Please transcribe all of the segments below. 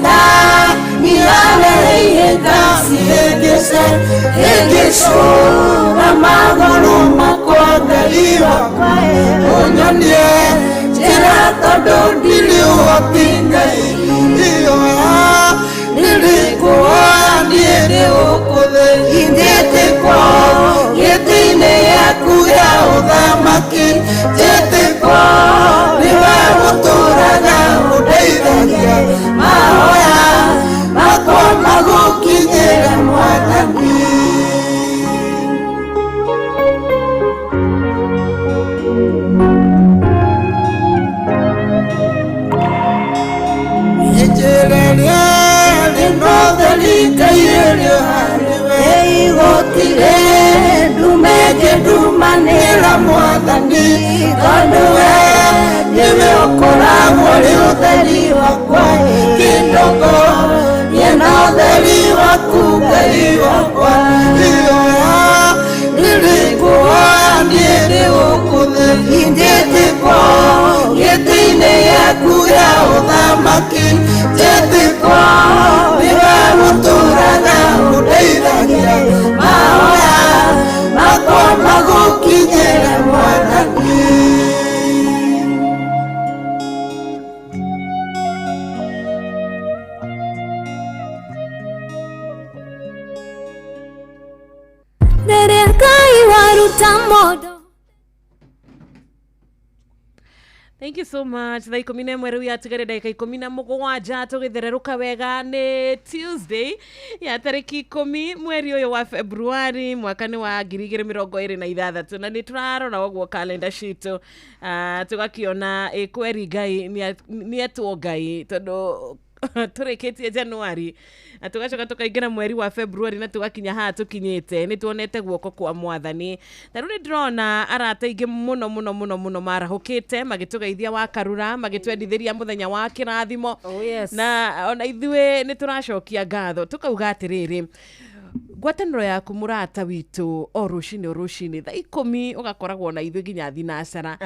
Shetani anehĩngacihĩngĩce hĩngĩcũra magũrũ makwa Ngai wakwa ũnyonie njĩra tondũ ndirĩ ũhoti Ngai ihoya nĩrĩkuoya niĩ ndĩ gũkũ thĩ njĩtĩkwo gĩtĩ-inĩ gĩaku gĩa ũthamaki njĩtĩkwo nĩwe ũtũũraga ũndeithagia mahoya makwa magũkinyĩre Mwathani. Njĩra ĩrĩa ĩrĩ na ũtheri Ngai ĩrĩ o harĩ we gũtirĩ ndume ĩngĩndumanĩra Mwathani tondũ we nĩwe ũkoragwo ũrĩ ũtheri wakwa kĩndongorie na ũtheri waku Ngai wakwa ihoya nĩrĩkuoya niĩ ndĩ gũkũ thĩ njĩtĩkwo gĩtĩ-inĩ gĩaku gĩa ũthamaki njĩtĩkwo nĩwe ũtũũraga ũndeithagia mahoya makwa magũkinyĩre Mwathani. Rĩrĩa Ngai waruta mũndũ. Thank you so much. Thaa 11 rĩu yatigare ndagĩka 17 tũgĩthererũka wega nĩ Tuesday ya tarĩki 10 mweri ũyũ wa Februari mwaka nĩ wa 2026 na nĩ tũrarora ũguo kalenda citũ tũgakĩona ĩ kweri Ngai nĩ etwo Ngai tondũ tũrĩkĩtie Januari na tũgacoka tũkaingĩra mweri wa Februari na tũgakinya haha tũkinyĩte nĩ tuonete guoko kwa Mwathani. Ta rĩu nĩ ndĩrona arata aingĩ mũno mũno mũno mũno marahũkĩte magĩtũgeithia wa Karura, magĩtwendithĩria mũthenya wa kĩrathimo. Oh, yes. Na ona ithuĩ nĩ tũracokia ngatho tũkauga atĩrĩrĩ, ngwatanĩro yaku mũrata witũ o rũcinĩ o rũcinĩ thaa 10 ũgakoragwo na ithuĩ nginya thinacara.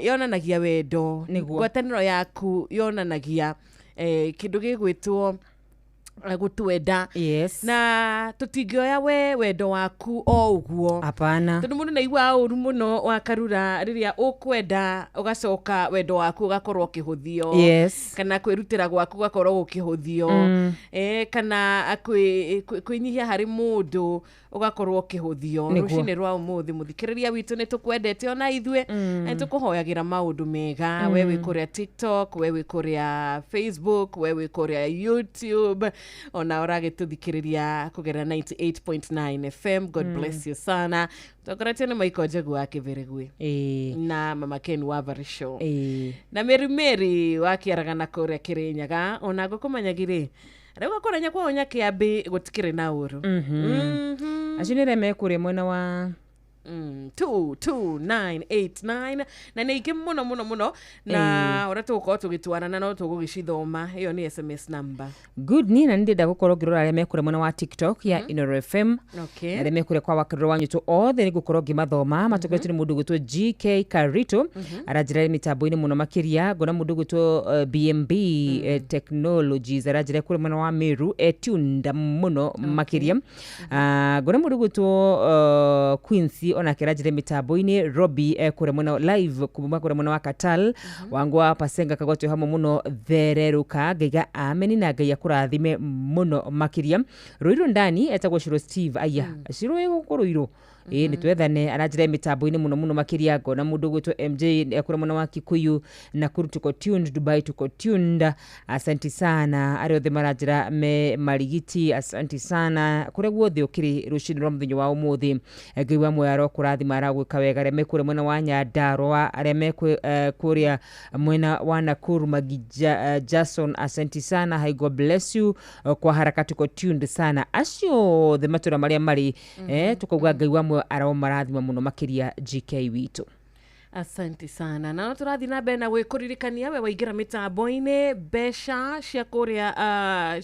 Yonanagia wendo. Nĩguo. Ngwatanĩro yaku yonanagia kĩndũ gĩgwĩtwo gũtwenda. Yes. Na tũtingĩoya we wendo waku o ũguo. Hapana. Tondũ mũndũ nĩaiguaga ũru mũno wa Karura rĩrĩa ũkwenda ũgacoka wendo waku ũgakorwo ũkĩhũthio. Yes. Kana kwĩrutĩra gwaku gũgakorwo gũkĩhũthio. Kana kwĩnyihia harĩ mũndũ ũgakorwo ũkĩhũthio. Nĩguo. Rũcinĩ rwa ũmũthĩ mũthikĩrĩria witũ nĩ tũkwendete ona ithuĩ na nĩ tũkũhoyagĩra maũndũ mega. We wĩ kũrĩa TikTok, we wĩ kũrĩa Facebook, we wĩ kũrĩa YouTube, ona ũragĩtũthikĩrĩria kũgerera 98.9 FM. God bless you sana. Tongoretio nĩ Maiko Njegu wa Kĩbĩrĩgwĩ na Mama Ken wa Varisho na Mary Mary wa Kĩaragana kũrĩa Kĩrĩnyaga ona ngũkũmanyagirĩ rĩu gakũrenya kwao Nyakĩambĩ gũtikĩrĩ na ũru. Acio nĩ arĩa me kũrĩa mwena wa 22989 na nĩ aingĩ mũno mũno mũno na ũrĩa tũgũkorwo tũgĩtwarana no tũgũgĩcithoma ĩyo nĩ SMS number. Good ni na ndĩrenda gũkorwo ngĩrora arĩa me kũrĩa mwena wa TikTok ya Inoro FM. Arĩa me kũrĩa kwa Wakarura wa Nyũtũ othe nĩ ngũkorwo ngĩmathoma matongoretio nĩ mũndũ ũgwĩtwo GK Karito aranjĩra mĩtambo-inĩ mũno makĩria. Ngona mũndũ ũgwĩtwo BMB Technologies aranjĩra kũrĩa mwena wa Meru etunda mũno makĩria. Ngona mũndũ ũgwĩtwo Quincy onake aranjĩra mĩtambo-inĩ. Robbie kũrĩa mwena live kuma kũrĩa mwena wa Katal wangu wa Pasenga kagwatio hamwe mũno thererũka ngaiga ameni na Ngai akũrathime mũno makĩria. Rũirũ ndani etagwo Shiro Steve aya Shiro ĩ gũkũ Rũirũ ĩ nĩ twethane aranjĩra mĩtambo-inĩ mũno mũno makĩria. Ngona mũndũ ũgwĩtwo MJ kũrĩa mwena wa Kikuyu Nakuru tuko tuned, Dubai tuko tuned, asanti sana arĩa othe maranjĩra me marigiti, asanti sana kũrĩa guothe ũkĩrĩ rũcinĩ rwa mũthenya wa ũmũthĩ. Ngai wa muoyo arokũrathima aragwĩka wega. Arĩa me kũrĩa mwena wa Nyandarũa, arĩa me kũrĩa mwena wa Nakuru Magija, Jason asanti sana, hi God bless you kwa haraka tuko tuned sana. Acio othe matũra marĩa marĩ tukauga Ngai wa muoyo aromarathima mũno makĩria GK witũ. Asante sana. Na no tũrathiĩ na mbere na gwĩkũririkania we waingĩra mĩtambo-inĩ mbeca cia kũrĩa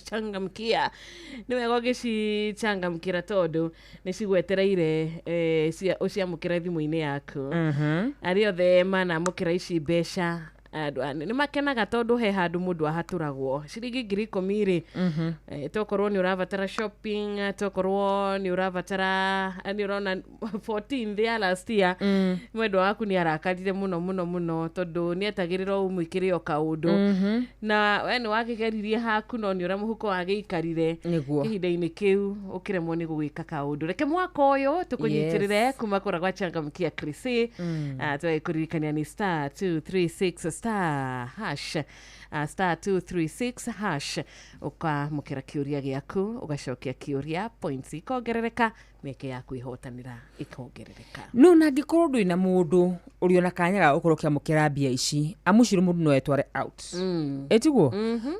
changamkia nĩ wega ũgĩcichangamkĩra tondũ nĩ cigwetereire ũciamũkĩre thimũ-inĩ yaku. Arĩa othe manamũkĩra ici mbeca Andũ nĩ makenaga tondũ he handũ mũndũ ahatũragwo ciringi 10,000 rĩ, tokorwo nĩ ũrabatara shopping, tokorwo nĩ ũrabatara, nĩ ũrona 14th ya last year mwendwa waku nĩ arakarire mũno mũno mũno tondũ nĩ etagĩrĩra ũmwĩkĩre o kaũndũ, na we nĩ wakĩgeririe haku no nĩ ũrĩa mũhuko wagĩikarire ihinda-inĩ kĩu ũkĩremwo nĩ gũgĩka kaũndũ. Reke mwaka ũyũ tũkũnyitĩrĩre kuma kũrĩa gwa Changamkia Krisi. Tũgagĩkũririkania nĩ star 236 star hash, star 236 hash, ũkamũkĩra kĩũria gĩaku, ũgacokia kĩũria, points ikongerereka, mĩeke ya kwĩhotanĩra ĩkongerereka. No na angĩkorwo ndũrĩ na mũndũ ũrĩ ona kanya ga gũkorwo ũkĩamũkĩra mbia ici, amucirwo mũndũ no etware out, ĩtiguo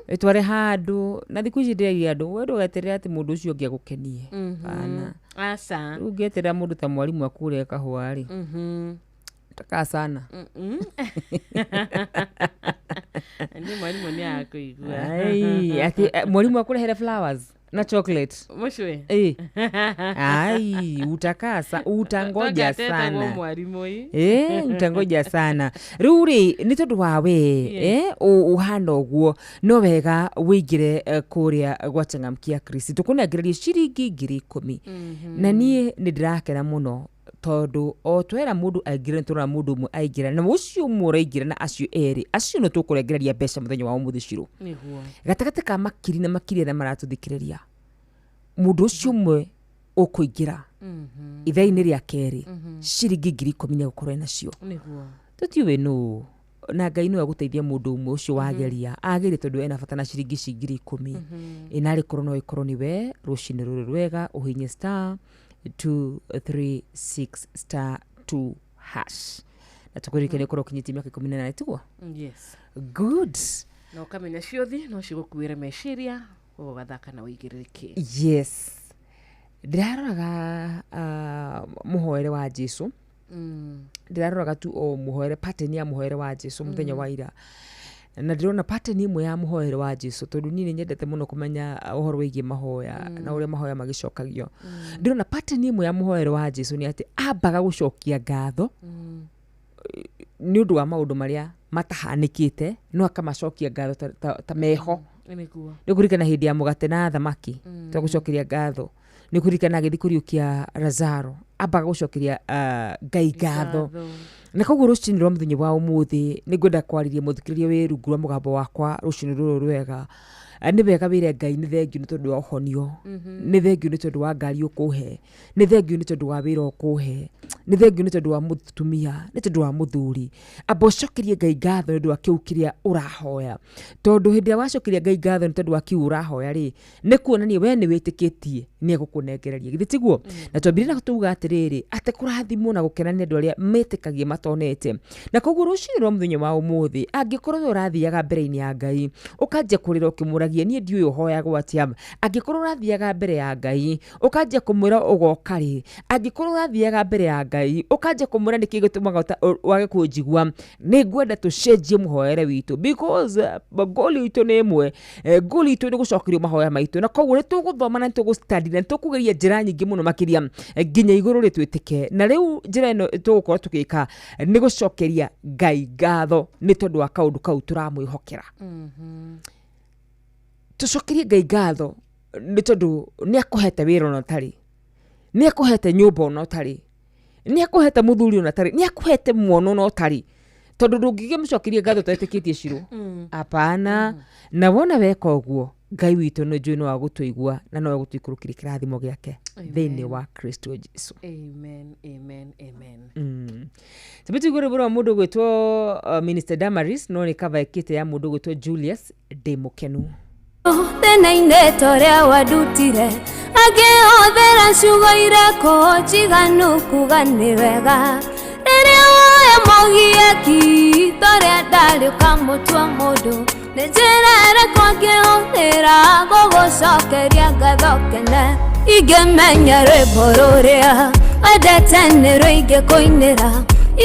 ĩtware handũ. Na thikũ ici ndĩragia andũ, we ndũgeterere atĩ mũndũ ũcio ũngĩ agũkenie, bana. Aca. Rĩu ũngĩeterera mũndũ ta mwarimũ akũgũrĩre kahũa rĩ, takaa sana. Niĩ mwarimũ nĩ akũigua. Ai, atĩ mwarimũ akũrehere flowers na chocolate. Mũcwe. Ai, utakaa utangoja sana. Mwarimũ ĩ. Utangoja sana. Rĩu rĩ, nĩ tondũ wa we ũhana ũguo, no wega wĩingĩre kũrĩa gwa Changamkia Krisi, tũkũnengereria ciringi 10,000. Na niĩ nĩ ndĩrakena mũno tondũ o twera mũndũ aingĩre, nĩ tũrona mũndũ ũmwe aingĩra, na ũcio ũmwe ũraingĩra na acio erĩ acio no tũkũrengereria mbeca mũthenya wa ũmũthĩ cirũ gatagatĩ ka makiri na makiri arĩa maratũthikĩrĩria. Mũndũ ũcio ũmwe ũkũingĩra ithaa-inĩ rĩa kerĩ, ciringi 10,000 nĩ egũkorwo enacio. Tũtiũĩ nũ, na Ngai nĩwe agũteithia mũndũ ũmwe ũcio wageria agerie, tondũ ena bata na ciringi ici 10,000. Ĩ narĩ korwo no ĩkorwo nĩ we rũcinĩ rũrũ rwega, ũhinye star 236 star 2 hash, na tũkũririkania ũkorwo ũkinyĩtie mĩaka 18, tiguo? Yes. Good. Na ũkamenya ciothi no cigũkuĩre meciria, koguo ũgathaka na ũigĩrĩrĩki. Yes, ndĩraroraga mũhoere wa Jesu. Ndĩraroraga tu o mũhoere, pattern ya mũhoere wa Jesu mũthenya wa ira, na ndĩrona pattern ĩmwe ya mũhoere wa Jesu, tondũ niĩ nĩ nyendete mũno kũmenya ũhoro wĩgiĩ mahoya na ũrĩa mahoya magĩcokagio. Ndĩrona pattern ĩmwe ya mũhoere wa Jesu nĩ atĩ ambaga gũcokia ngatho nĩ ũndũ wa maũndũ marĩa matahanĩkĩte, no akamacokia ngatho ta meho. Nĩ kũririkana hĩndĩ ya mũgate na thamaki, twagũcokeria ngatho. Nĩ kũririkana agĩthiĩ kũriũkia Lazaro, ambaga gũcokeria Ngai ngatho. Na koguo rũcinĩ rwa mũthenya wa ũmũthĩ nĩ ngwenda kwarĩria mũthikĩrĩria wĩ rungu rwa mũgambo wakwa rũcinĩ rũrũ rwega. Nĩ wega wĩre Ngai nĩ thengiũ nĩ tondũ wa ũhonio, nĩ thengiũ nĩ tondũ wa ngari ũkũhe, nĩ thengiũ nĩ tondũ wa wĩra ũkũhe, nĩ thengiũ nĩ tondũ wa mũtumia, nĩ tondũ wa mũthuri. Amba ũcokerie Ngai ngatho nĩ ũndũ wa kĩu kĩrĩa ũrahoya, tondũ hĩndĩ ĩrĩa wacokeria Ngai ngatho nĩ tondũ wa kĩu ũrahoya rĩ, nĩ kuonania we nĩ wĩtĩkĩtie nĩ egũkũnengereria, githĩ tiguo? Na twambire na tuga atĩrĩrĩ, atĩ kũrathimwo na gũkena nĩ andũ arĩa metĩkagia matonete. Na koguo rũcinĩ rwa mũthenya wa ũmũthĩ, angĩkorwo we ũrathiaga mbere-inĩ ya Ngai ũkanjia kũrĩra ũkĩmũragia, niĩ ndiũĩ ũhoyagwo atĩa, angĩkorwo ũrathiaga mbere ya Ngai ũkanjia kũmwĩra ũgoka rĩ, angĩkorwo ũrathiaga mbere ya Ngai ũkanjia kũmwĩra nĩkĩ gĩtũmaga wage kũnjigua, nĩ ngwenda tũcenjie mũhoere witũ, because goal itũ nĩ ĩmwe. Goal itũ nĩ gũcokerio mahoya maitũ, na koguo nĩ tũgũthoma na nĩ tũgũstudy na nĩ tũkũgeria njĩra nyingĩ mũno makĩria, nginya igũrũ rĩtwĩtĩke. Na rĩu njĩra ĩno tũgũkorwo tũgĩka nĩ gũcokeria Ngai ngatho nĩ tondũ wa kaũndũ kau tũramwĩhokera. Tũcokerie Ngai ngatho nĩ tondũ nĩ akũhete wĩra ona ũtarĩ, nĩ akũhete nyũmba ona ũtarĩ, nĩ akũhete mũthuri ona ũtarĩ, nĩ akũhete mwana ona ũtarĩ, tondũ ndũngĩkĩmũcokeria ngatho ũtetĩkĩtie cirũ, apana. Na wona weka ũguo, Ngai witũ nĩ njũĩ no agũtũigua na no agũtũikũrũkĩria kĩrathimo gĩake thĩinĩ wa Kristo Jesu. Amen, amen, amen. Tũbĩtũigue rwĩmbo rwa mũndũ gwĩtwo Minister Damaris, no nĩ cover ĩkĩte ya mũndũ gwĩtwo Julius, Ndĩ Mũkenu. Thĩna-inĩ torĩa wandutire, angĩhũthĩra ciugo irĩkũ njiganu kuga nĩ wega, rĩrĩa woya mũgieki torĩa ndarĩ ũkamũtua mũndũ, nĩ njĩra ĩrĩkũ angĩhũthĩra gũgũcokeria ngatho kene? Ingĩmenya rwĩmbo rũrĩa wendete nĩ rũingĩkũinĩra,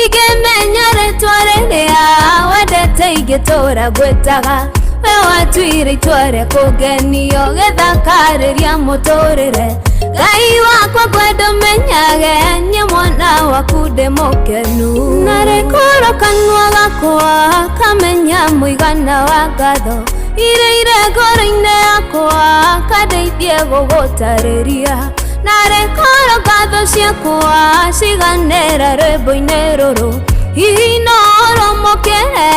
ingĩmenya rĩtwa rĩrĩa wendete ingĩtũra ngwĩtaga, we watuire itua rĩa kũngenio gĩthakarĩria mũtũrĩre. Ngai wakwa ngwenda ũmenyage niĩ mwana waku. waku ndĩ mũkenu. Narĩ korwo kanua gakwa kamenya mũigana wa ngatho iria irĩ ngoro-inĩ yakwa kandeithie gũgũtarĩria. Narĩ korwo ngatho ciakwa ciganĩra rwĩmbo-inĩ rũrũ, hihi no rũmũkĩre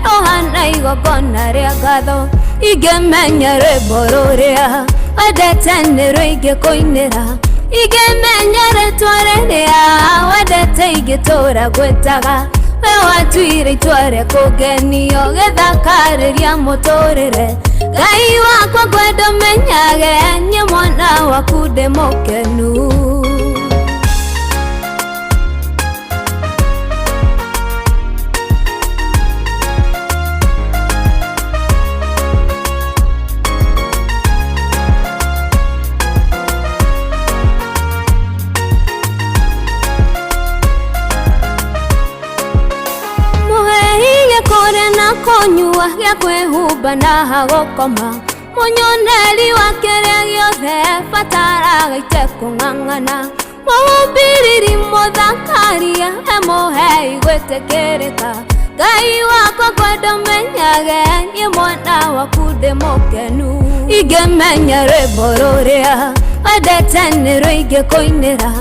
rũhana igongona rĩa ngatho. Ingĩmenya rwĩmbo rũrĩa wendete nĩ rũingĩkũinĩra, ingĩmenya rĩtwa rĩrĩa wendete ingĩtũra ngwĩtaga. We watuire itua rĩa kũngenio gĩthakarĩria mũtũrĩre. Ngai wakwa ngwenda ũmenyage niĩ mwana waku ndĩ mũkenu. Mũheirie kũrĩa na kũnyua gĩa kwĩhumba na hagũkoma, mũnyoneri wa kĩrĩa gĩothe bataraga itekũng'ang'ana. Mũhumbĩrĩri mũthakaria emũhei gwĩtĩkĩrĩka. Ngai wakwa ngwenda ũmenyage niĩ mwana waku ndĩ mũkenu. Ingĩmenya rwĩmbo rũrĩa wendete nĩ rũingĩkũinĩra,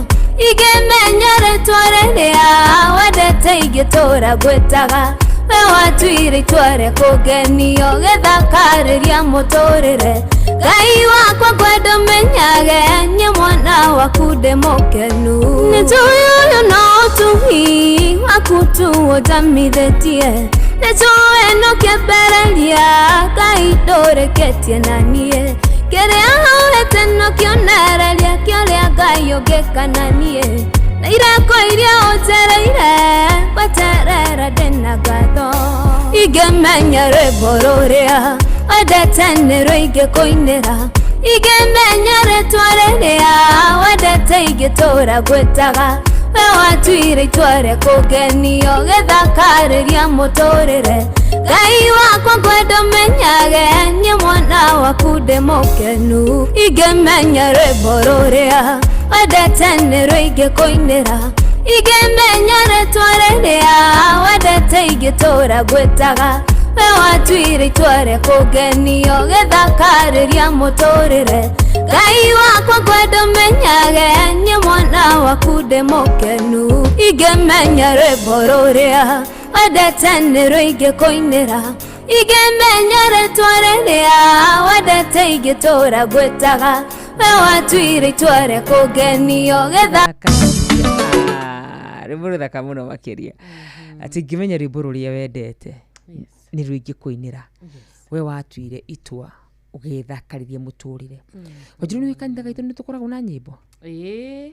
ingĩmenya rĩtwa rĩrĩa wendete ingĩtũra ngwĩtaga. We watuire itua rĩa kũngenio gĩthakarĩria mũtũrĩre. Ngai wakwa ngwenda ũmenyage niĩ mwana waku ndĩ mũkenu. Nĩnjũĩ ũyũ no ũtugi waku tu ũnjamithĩtie, nĩnjũĩ no kĩambĩrĩria Ngai ndũrĩkĩtie na niĩ. Kĩrĩa ũhete no kĩonereria kĩa ũrĩa Ngai ũngĩka na niĩ, na ireko iria ũnjereire gweterera ndĩna ngatho. Ingĩmenya rwĩmbo rũrĩa wendete nĩ rũingĩkũinĩra, ingĩmenya rĩtwa rĩrĩa wendete ingĩtũra ngwĩtaga. We watuire itua rĩa kũngenio gĩthakarĩria mũtũrĩre. Ngai wakwa ngwenda ũmenyage niĩ mwana waku ndĩ mũkenu. Ingĩmenya rwĩmbo rũrĩa wendete nĩ rũingĩkũinĩra, ingĩmenya rĩtwa rĩrĩa wendete ingĩtũra ngwĩtaga. We watuire itua rĩa kũngenio gĩthakarĩria mũtũrĩre. Ngai wakwa ngwenda ũmenyage niĩ mwana waku ndĩ mũkenu. Ingĩmenya rwĩmbo rũrĩa wendete nĩ rũingĩkũinĩra, ingĩmenya rĩtwa rĩrĩa wendete ingĩtũra ngwĩtaga. We watuire itua rĩa kũngenio gĩtha Rwĩmbo rũthaka mũno makĩria. Atĩ ingĩmenya rwĩmbo rũrĩa wendete nĩ rũingĩkũinĩra. We watuire itua ũgĩthakarĩria mũtũrĩre. Wanjirũ nĩ kanitha gaitũ nĩ tũkoragwo na nyĩmbo? Ĩĩ.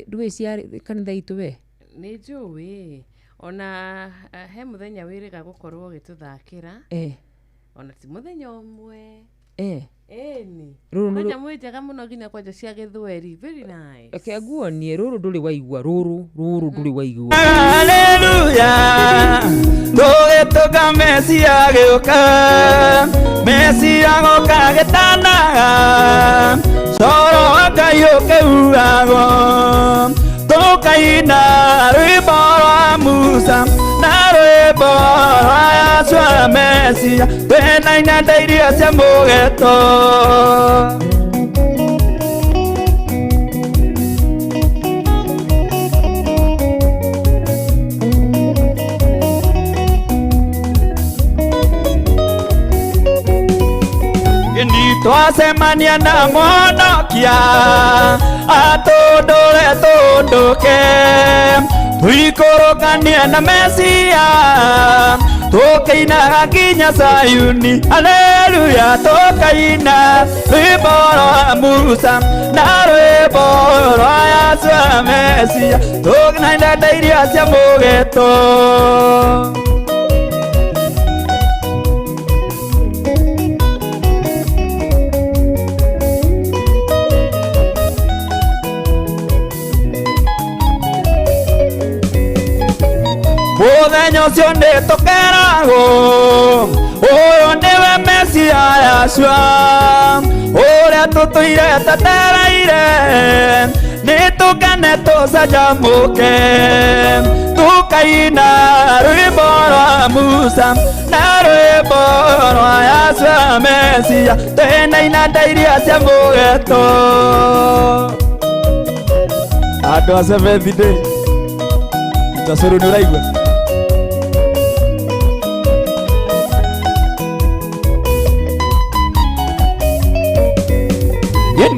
Ndũĩ cia kanitha itũ we? Nĩ njũĩ ona he mũthenya wĩrĩga gũkorwo ũgĩtũthakĩra. Ona ti mũthenya ũmwe. Ĩni. Rũrũ nĩ Kwanja mwĩ njega mũno nginya kwanja cia gĩthweri. Very nice. Reke nguonie rũrũ ndũrĩ waigua rũrũ rũrũ ndũrĩ waigua. Haleluya, tũgĩtũka Mesia gĩũka, Mesia goka gĩtanaga, coro wa Ngai ũkĩhuhagwo, tũkaina rwĩmbo rwa Musa na rwĩmbo rwa Yahshua Mesia, twĩna inanda iria cia mũgeto. Twacemania na mwonokia atũndũre tũndũke, tũikũrũkanie na Mesia tũkĩinaga nginya Sayuni. Haleluya, tũkaina rwĩmbo rwa Musa na rwĩmbo rwa Yahshua Mesia, tũkĩina inanda iria cia mũgeto. Mũthenya ũcio nĩ tũkeragwo ũyũ nĩwe Mesia Yahshua, ũrĩa tũtũire twetereire. Nĩ tũkene tũcanjamũke tũkaina rwĩmbo rwa Musa na rwĩmbo rwa Yahshua Mesia twĩna inanda iria cia mũgeto. Andũ a Seventh Day tacũrũ nĩ ũraigua.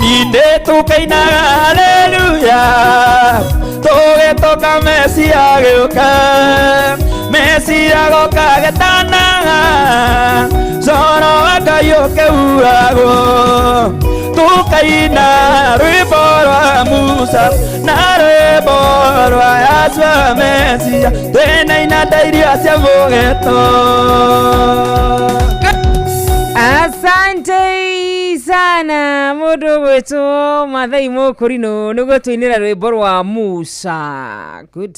Ninde tukainaga haleluya tũgĩtũka Mesia gĩũka Mesia goka getanaga coro wa Ngai ũkĩuragwo tukaina rwĩmbo rwa Musa na rwĩmbo rwa Yahshua Mesia twĩna inanda iria cia mũgeto. Asante sana mundu gwitwo Mathai Mukurino niguo tuinira rwimbo rwa Musa. Good.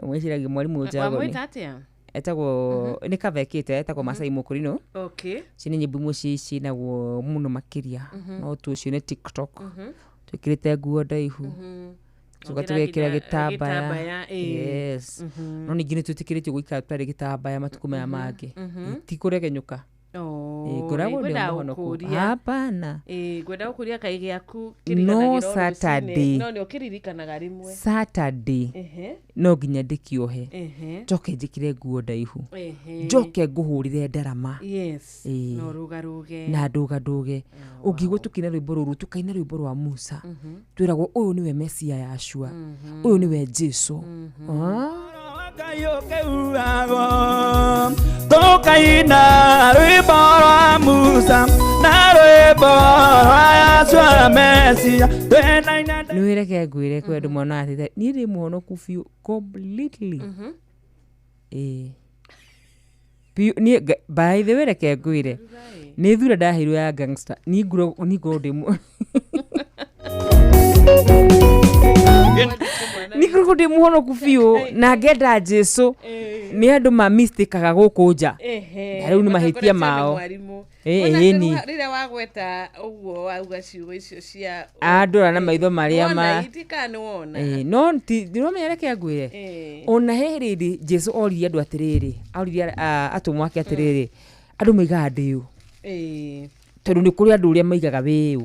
Mwiciragia mwarimu njagoni Wamwĩta atĩa? Etagwo nĩ kavekĩte etagwo Masai Mukurino. Okay. Ici nĩ nyĩmbo imwe cinagwo mũno makĩria no tucione TikTok twĩkĩrĩte nguo ndaihu tuga Ongera tũgekĩra nginya gĩtambaya. Gĩtambaya, ĩĩ. Yes, no ningĩ nĩ twĩtĩkĩrĩtio gũikara tũtarĩ gĩtambaya matukũ maya mangĩ ti kũregenyũka. Oh, Ĩĩ, ngoragwo ndĩ ngwenda mũhonoku. gũkũria. Hapana. Ĩĩ, ngwenda gũkũria kaĩ gĩaku No kĩriganagĩra o rũcinĩ. Saturday. No nĩ ũkĩririkanaga rĩmwe. Saturday no nginya ndĩkĩohe njoke njĩkĩre nguo ndaihu njoke ngũhũrĩre ndarama. Yes. Ĩĩ. No rũgarũge. Na ndũgandũge ũngĩigua tũkĩina rwĩmbo rũrũ tũkaina rwĩmbo rwa Musa twĩragwo ũyũ nĩwe Mesia Yashua ũyũ nĩwe Jesu. Ah. Ngai ũkĩuragwo tũkaina rwĩmbo rwa Musa na rwĩmbo rwa Yahshua Mesia twĩna inanda. Nĩ wĩreke ngwĩre kwĩ andũ monaga atĩ niĩ ndĩ mũhonoku biũ completely. Ĩĩ biũ niĩ by the way reke ngwĩre nĩ thura ndaheirwo ya gangster niĩ ngorwo ndĩ niĩ ngoragwo ndĩ mũhonoku biũ na ngenda Jesu nĩ andũ mamistĩkaga gũkũ nja. Na rĩu nĩ mahĩtia mao. Ĩĩ, ĩĩ, ni. Rĩrĩa wagweta ũguo wauga ciugo icio cia Andora na maitho marĩa ma Wona itika nĩ wona. Ĩĩ, no ndĩramenya reke ngwĩre ona he rĩrĩ Jesu oririe andũ atĩrĩrĩ oririe atũmwo ake atĩrĩrĩ andũ maigaga ndĩũ tondũ nĩ kũrĩ andũ ũrĩa maigaga wĩũ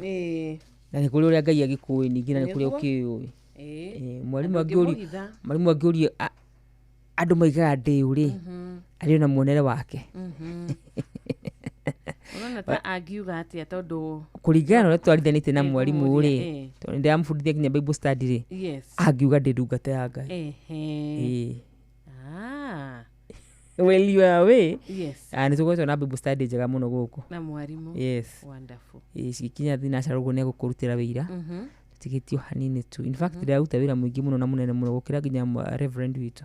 na nĩ kũrĩ ũrĩa Ngai agĩkũĩ ningĩ na nĩ kũrĩ ũkĩũĩ. Ĩĩ, mwarimũ Andũ angĩũria ũngĩmũhitha. Mwarimũ angĩũria andũ maigaga ndĩũ rĩ arĩ ona muonere wake. Ũrona ta angiuga atĩa tondũ Kũringana na ũrĩa twarithanĩtie na mwarimũ rĩ Ĩĩ. tondũ nĩ ndĩramũbundithia nginya Bible study rĩ angiuga ndĩ ndungata ya Ngai. Ĩĩ. Ah, well you are away. Ah, nĩ tũkoretwo na Bible study njega mũno gũkũ. Na mwarimũ. Yes. Wonderful. Ĩĩ, cigikinya thinacara ũguo nĩ egũkũrutĩra wĩira tũtigĩtio hanini tu. In fact ndĩraruta wĩra mũingĩ mũno na mũnene mũno gũkĩra nginya reverend witũ.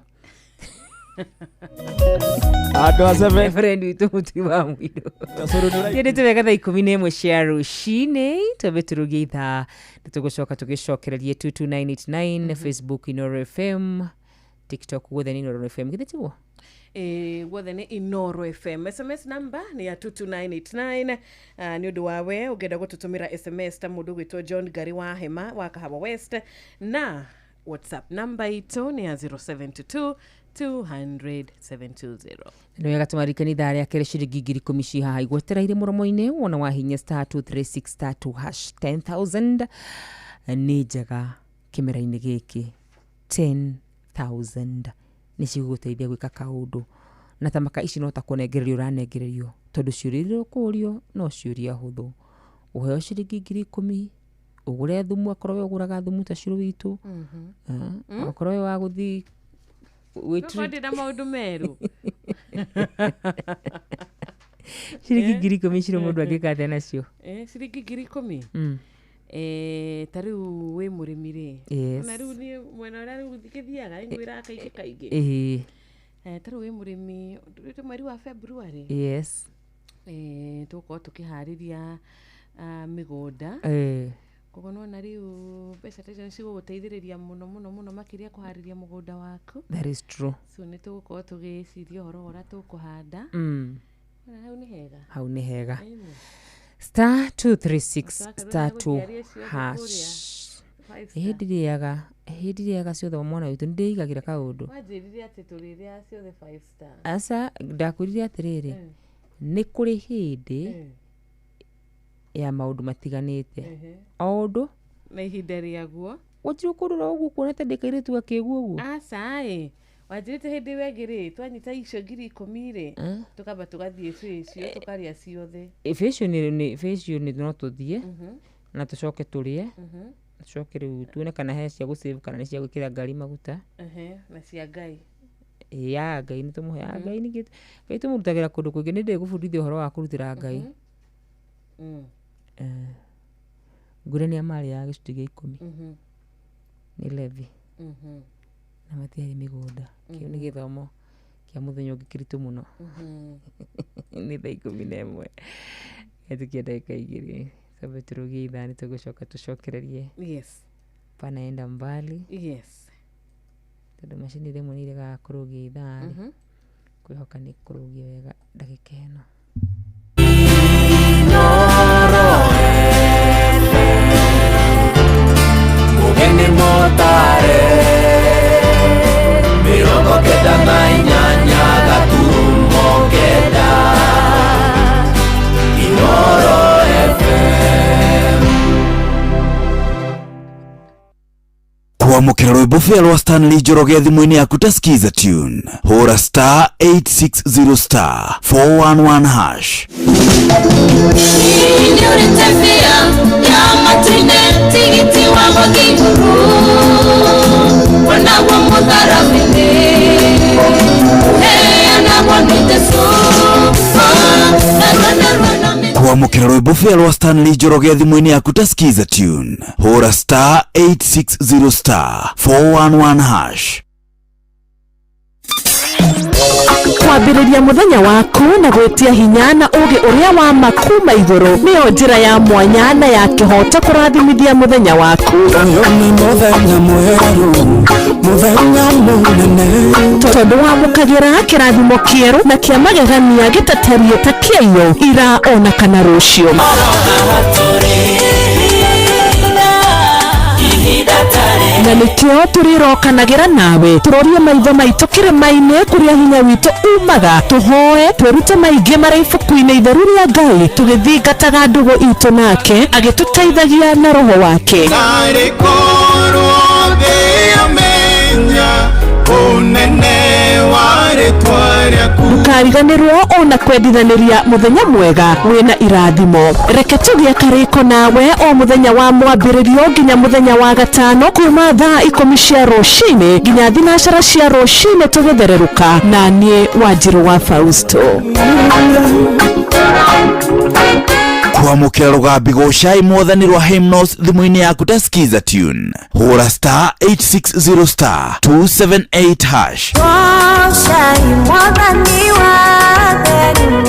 Andũ a Seventh Reverend witũ mũtui wa mũirũ. Tacũrũ nĩ ũraigua. Tiendete wega thaa 11 cia rũcinĩ twambe tũrũgie ithaa nĩ tũgũcoka tũgĩcokererie 22989 Facebook Inoro FM, TikTok guothe nĩ Inoro FM githĩ tiguo? Ĩĩ, guothe nĩ Inoro FM. SMS number nĩ ya 22989. Ah, nĩ ũndũ wa we ũngĩenda gũtũtũmĩra SMS ta mũndũ ũgwĩtwo John Ngari wa Hema wa Kahawa West na WhatsApp number itũ nĩ ya 072 200 720. Nĩ wega tũmarikani ithaa rĩa kerĩ ciringi 10,000 ci haha igwetereire mũromo-inĩ wona wahinya star 236 star 2 hash 10,000 nĩ njega kĩmera-inĩ gĩkĩ 10,000 nĩ cigũgũteithia gwĩka kaũndũ na tamaka ici no ta kũnengererio ũranengererio tondũ ciũria iria ũkũũrio no ciũria hũthũ ũheo ciringi 10,000 ũgũre thumu akorwo we ũgũraga thumu ta cũrũ witũ. Ah, akorwo we wa gũthiĩ Okorwo ndĩ na maũndũ merũ. Ciringi 10,000 ciro mũndũ angĩka atĩa nacio? Eh, ciringi 10,000. Ta rĩu wĩ mũrĩmi rĩ Yes. ona rĩu niĩ mwena ũrĩa rĩu ngĩthiaga ngwĩraga kaingĩ kaingĩ. Ĩĩ. Eh, ta rĩu wĩ mũrĩmi rĩu mweri wa February tũgũkorwo tũkĩharĩria mĩgũnda koguo nona rĩu mbeca ta icio nĩcigũgũteithĩrĩria mũno mũno mũno makĩria kũharĩria mũgũnda waku. That is true. So nĩ tũgũkorwo tũgĩciria ũhoro wa ũrĩa tũkũhanda. Ona hau nĩ hega. Hau nĩ hega. Ĩni. Star 236 Ũcoke star rĩu 2 nagũciaria icio hash. Five star. Ĩhĩ ndirĩaga, ĩhĩ ndirĩaga ciothe mwana witũ, nĩndĩigagĩra kaũndũ. Wanjĩrire atĩ tũrĩrĩa ciothe five star. Aca, ndakwĩrire atĩrĩrĩ, nĩ kũrĩ hĩndĩ ya maũndũ matiganĩte, o ũndũ na ihinda rĩaguo. Gũtirĩ ũkũrora ũguo kuona ta ndĩ kairĩtu gakĩgu ũguo. Aca ĩ, wanjĩrĩte hĩndĩ ĩyo ĩngĩ rĩ, twanyita icio 10,000 rĩ, tũkamba tũgathiĩ icio tũkarĩa ciothe. Facial nĩ facial nĩ no tũthiĩ na tũcoke tũrĩe, tũcoke rĩu tuone kana he cia gũsave kana nĩ cia gwĩkĩra ngari maguta. Ehe, na cia Ngai. Ĩ, ya Ngai nĩ tũmũhe ya Ngai, ningĩ Ngai tũmũrutagĩra kũndũ kũingĩ. Nĩ ndĩgũbundithia ũhoro wa kũrutĩra Ngai. Ngwĩre nĩ amarĩaga gĩcunjĩ gĩa ikũmi nĩ Levi na matiarĩ mĩgũnda. Kĩu nĩ gĩthomo kĩa mũthenya ũngĩ kĩritũ mũno. Nĩ thaa 11 hetũkia ndagĩka 2, twambe tũrũgie ithaa, nĩ tũgũcoka tũcokererie. Panaenda mbali. Tondũ macini rĩmwe nĩ iregaga kũrũgia ithaa rĩ, kwĩhoka nĩ kũrũgia wega ndagĩka ĩno. Mugeni motare 98.9 Inoro FM. Kwamũkĩra rwĩmbo bĩa rwa Stanley Njoroge thimũ-inĩ yaku ta Skiza Tune, hũra star 860 star 411 hash. Nĩũrĩte bĩa ya matu-inĩ, tigiti wa gũthiĩ igũrũ onaguo mũtharaba-inĩ ũheanagwo nĩ Jesũ. Narua narua na Kwamũkĩra rwĩmbo bĩa rwa Stanley Njoroge thimũ-inĩ yaku ta Skiza Tune, hũra star 860 star 411 hash. Kwambĩrĩria mũthenya waku na gwĩtia hinya na ũũgĩ ũrĩa wa ma kuma igũrũ nĩyo njĩra ya mwanya na ya kĩhooto kũrathimithia mũthenya waku. Ũyũ nĩ mũthenya mwerũ, mũthenya mũnene. Tondũ wamũkagĩra kĩrathimo kĩerũ na kĩa magegania gĩtatariĩ ta kĩaiyũ ira ona kana rũciũ. Na nĩkĩo tũrĩrokanagĩra nawe, tũrorie maitho maitũ kĩrĩma-inĩ kũrĩa hinya witũ umaga, tũhoe twĩrute maingĩ marĩa ibuku-inĩ itheru rĩa Ngai, tũgĩthingataga ndũgũ itũ nake agĩtũteithagia na roho wake. Narĩ korwo thĩ yamenya ũnene wa rĩtwa rĩaku. Ndũkariganĩrwo ona kwendithanĩria mũthenya mwega wĩna irathimo. Reke tũgĩe karĩko nawe o mũthenya wa mwambĩrĩrio nginya mũthenya wa gatano, kuma thaa 10 cia rũcinĩ nginya 9 cia rũcinĩ, tũgĩthererũka na niĩ Wanjirũ wa Fausto. Kwamũkĩra rũgambi gũcai mwathani rwa Hymnos thimũ-inĩ yaku ta Skiza Tune, hũra star 860 star 278 hash. Goocai Mwathani wa theru,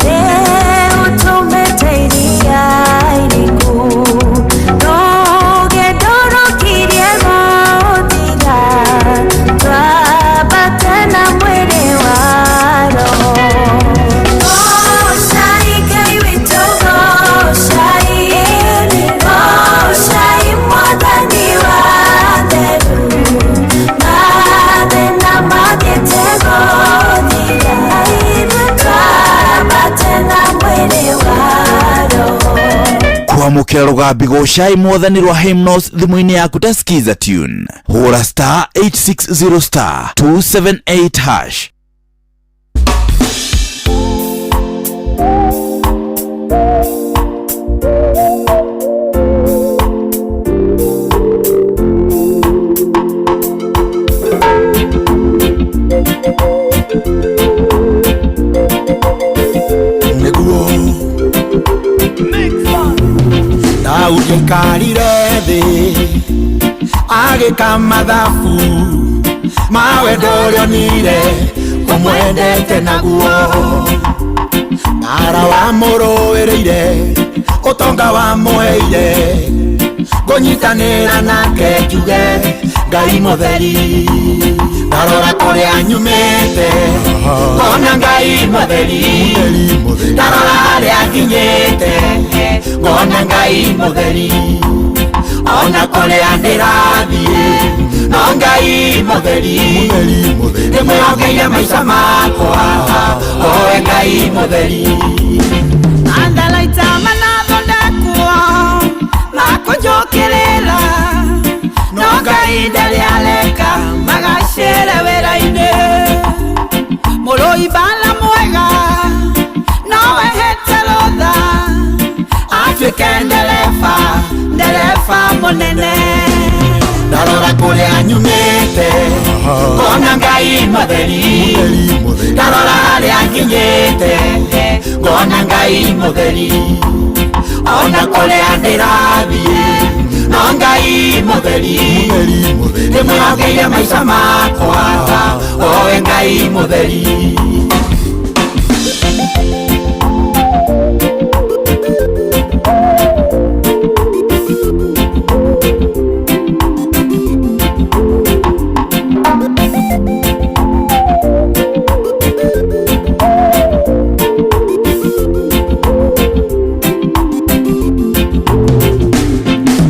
nĩũtũmĩte iria iriku, rũgendo rũkirie gũthira, twambate na mwĩrĩ wa roho. Goocai Ngai witũ, goocai, goocai Mwathani wa theru, mathĩna mathiĩte gũthira, twambate na mwĩrĩ wa roho. Kwamũkĩra rũgambi gũcai mwathani rwa Hymnos thimũ-inĩ yaku ta Skiza Tune, hũra star 860 star 278 hash. Nĩguo Daudi aikarire thĩ agĩka mathabu ma wendo ũrĩa onire ũmwendete naguo, mara wamũrũĩrĩire, ũtonga wamũheire, ngũnyitanĩra nake njuge Ngai mũtheri. Ndarora kũrĩa nyumĩte ngona Ngai mũtheri, ndarora harĩa nginyĩte ngona Ngai mũtheri. Ona kũrĩa ndĩrathiĩ no Ngai mũtheri ndĩmwĩhokeire maica makwa owe Ngai mũtheri Andalaita manathondekwo makũnjũkĩrĩra no Ngai ndarĩ areka magacĩre wĩra-inĩ mũrũi mbara mwega no ehete rũtha atuĩke ndereba ndereba mũnene Ndarora kũrĩa nyumĩte ngona Ngai mũtheri ndarora harĩa nginyĩte ngona Ngai mũtheri ona kũrĩa ndĩrathiĩ no Ngai mũtheri ndĩmwĩhokeire maica makwa owe Ngai mũtheri.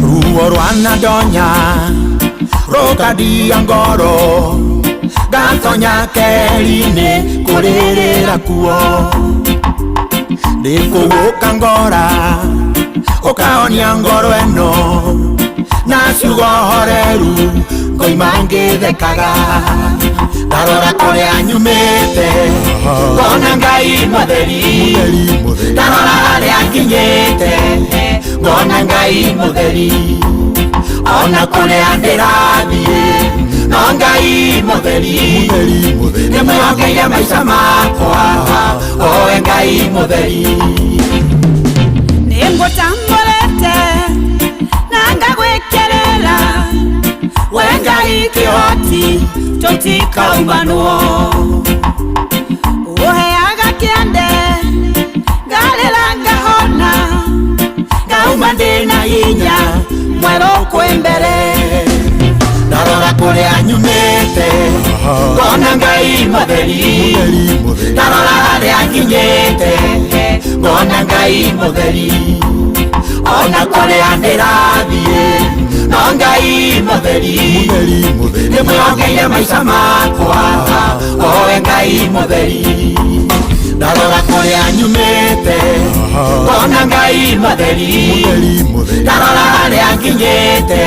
Ruo rwanadonya rũkandia ngoro ngatonya keri-inĩ kũrĩrĩra kuo ndĩkũgũka ngora ũkahonia ngoro ĩno na ciugo horeru ngoima ngĩthekaga ndarora kũrĩa nyumĩte ngona Ngai mũtheri ndarora harĩa nginyĩte ngona Ngai mũtheri ona kũrĩa ndĩrathiĩ no Ngai mũtheri ndĩmwĩhokeire maica makwa owe Ngai mũtheri. Nĩngũtambũrĩte na ngagwĩkĩrĩra we Ngai kĩhoti tũtikaumanwo ũheaga kĩande ngarĩra ngahona ngauma ndĩna hinya mwerũ kwĩ mbere Ndarora kũrĩa nyumĩte ngona Ngai mũtheri ndarora harĩa nginyĩte ngona Ngai mũtheri ona kũrĩa ndĩrathiĩ no Ngai mũtheri ndĩmwĩhokeire maica makwa owe Ngai mũtheri. Ndarora kũrĩa nyumĩte ngona Ngai mũtheri ndarora harĩa nginyĩte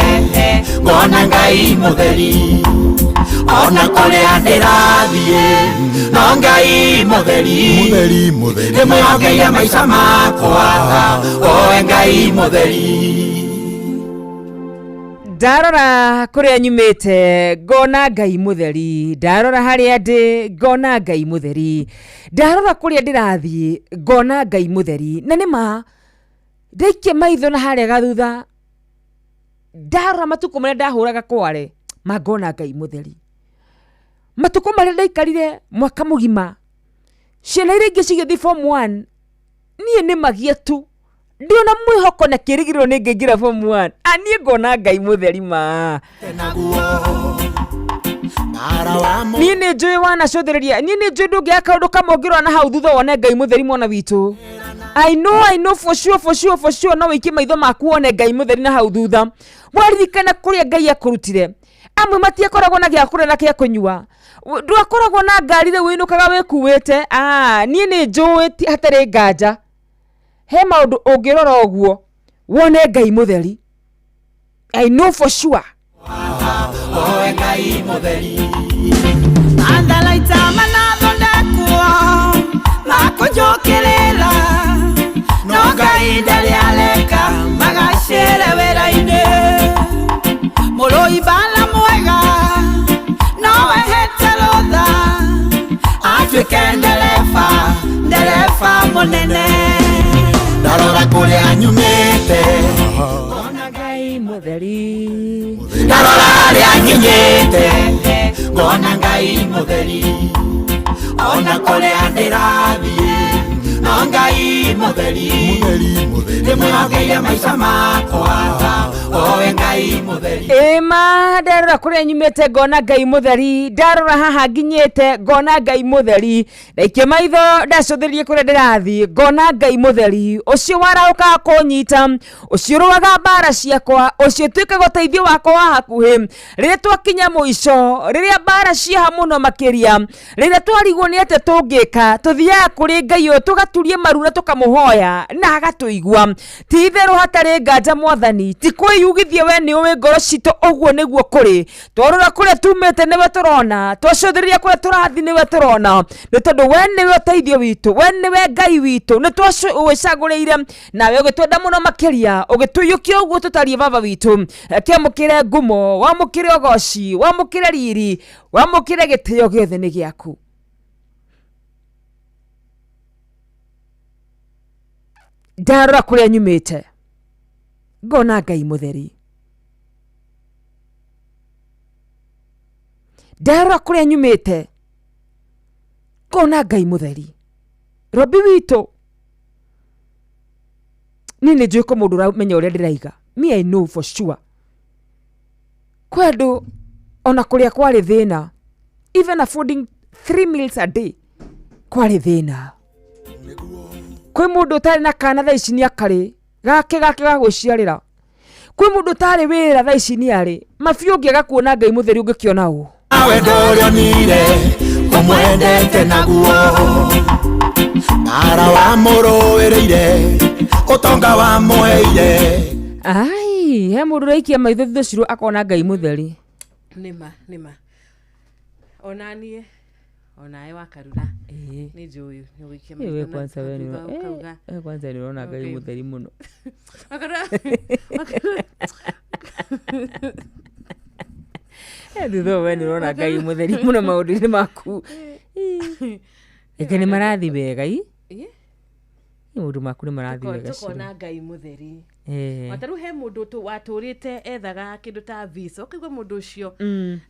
ngona Ngai mũtheri ona kũrĩa ndĩrathiĩ no Ngai mũtheri ndĩmwĩhokeire maica makwa owe Ngai mũtheri. Ndarora kũrĩa nyumĩte ngona Ngai mũtheri ndarora harĩa ndĩ ngona Ngai mũtheri ndarora kũrĩa ndĩrathiĩ ngona Ngai mũtheri na nĩ ma ndaikia maitho na harĩa gathutha ndarora matukũ marĩa ndahũraga kware ma ngona Ngai mũtheri matukũ marĩa ndaikarire mwaka mũgima ciana iria ingĩ cigĩthiĩ form 1 niĩ nĩ magia tu ndiona mwĩhoko na kĩrĩgĩrĩro nĩ ngĩingĩra form 1 niĩ ngona Ngai mũtheri ma niĩ nĩ njũĩ wanacũthĩrĩria niĩ nĩ njũĩ ndũngĩaga kaũndũ kamwe ũngĩrora na hau thutha wone Ngai mũtheri mwana witũ. I know for sure for sure for sure no wĩikie maitho maku wone Ngai mũtheri na hau thutha waririkana kũrĩa Ngai akũrutire amwe matiakoragwo na gĩa kũrĩa na kĩa kũnyua ndwakoragwo na ngari rĩu wĩinũkaga wĩkuĩte niĩ nĩ njũĩ hatarĩ nganja he maũndũ ũngĩrora ũguo wone Ngai mũtheri. I know for sure. Owe Ngai mũtheri Andalaita manathondekwo makũnjũkĩrĩra no Ngai ndarĩ areka magacĩre wĩra-inĩ mũrũi mbara mwega no ehete rũtha atuĩke ndereba ndereba mũnene ndarora kũrĩa nyumĩte ngona Ngai mũtheri ndarora harĩa nginyĩte ngona Ngai mũtheri ona kũrĩa ndĩrathiĩ no Ngai mutheri Mutheri mutheri. Ndimwihokeire maica makwa owe Ngai mutheri. Ĩma ndarora kũrĩa nyumĩte ngona Ngai mũtheri, ndarora haha nginyĩte ngona Ngai mũtheri, ndaikia maitho ndacũthĩrĩrie kũrĩa ndĩrathiĩ ngona Ngai mũtheri, ũcio warahũkaga kũnyita, ũcio ũrũaga mbara ciakwa, ũcio ũtuĩkaga ũteithio wakwa wa hakuhĩ rĩrĩa twakinya mũico, rĩrĩa mbara ciaha mũno makĩria, rĩrĩa twarigwo nĩ atĩa tũngĩka, tũthiaga kũrĩ Ngai ũyũ tũgaturia maru na tũkamũhoya na agatũigua. Ti itherũ hatarĩ nganja mwathani, ti kwĩyugithia we nĩ ũĩ ngoro citũ, ũguo nĩguo kũrĩ. Twarora kũrĩa tumĩte nĩwe tũrona, twacũthĩrĩria kũrĩa tũrathiĩ nĩwe tũrona, nĩ tondũ we nĩwe ũteithio witũ, we nĩwe Ngai witũ, nĩ twagwĩcagũrĩire nawe ũgĩtwenda mũno makĩria, ũgĩtũiyũkia ũguo tũtariĩ baba witũ. Kĩamũkĩre ngumo, wamũkĩre ũgoci, wamũkĩre riri, wamũkĩre gĩtĩo gĩothe nĩ gĩaku. Ndarora kũrĩa nyumĩte ngona Ngai mũtheri, ndarora kũrĩa nyumĩte ngona Ngai mũtheri. Robi witũ, niĩ nĩ njũĩ ko mũndũ ũramenya ũrĩa ndĩraiga. Me, I know for sure kwĩ andũ ona kũrĩa kwarĩ thĩna, even affording 3 meals a day kwarĩ thĩna. Kwĩ mũndũ ũtarĩ na kana thaa ici nĩ akarĩ gake gake ga gwĩciarĩra. Kwĩ mũndũ ũtarĩ wĩra thaa ici nĩ arĩ mabiũ. Ũngĩaga kuona Ngai mũtheri ũngĩkĩona ũ? Wendo ũrĩa onire ũmwendete naguo mara wamũrũĩrĩire ũtonga wamũheire. Ai, he mũndũ ũraikia maitho thutha ũcio akona Ngai mũtheri. Nĩma nĩma, ona niĩ onawe wakarura nĩ njũĩ nĩ ũgũikia Eh, maitho we na kwanza we thutha nĩ ũkauga eh, kwanza nĩ ũrona Ngai Okay. mũtheri mũno. Wakarura, wakarura. Eh, thutha ũyũ we nĩ ũrona Ngai mũtheri mũno maũndũ-inĩ maku. Eke nĩ marathiĩ wega i. Ĩ, Maũndũ maku nĩ marathiĩ wega Shiro. Tũkona Ngai mũtheri. Eh. Rĩu he mũndũ watũrĩte ethaga kĩndũ ta visa, ũkaigua mũndũ ũcio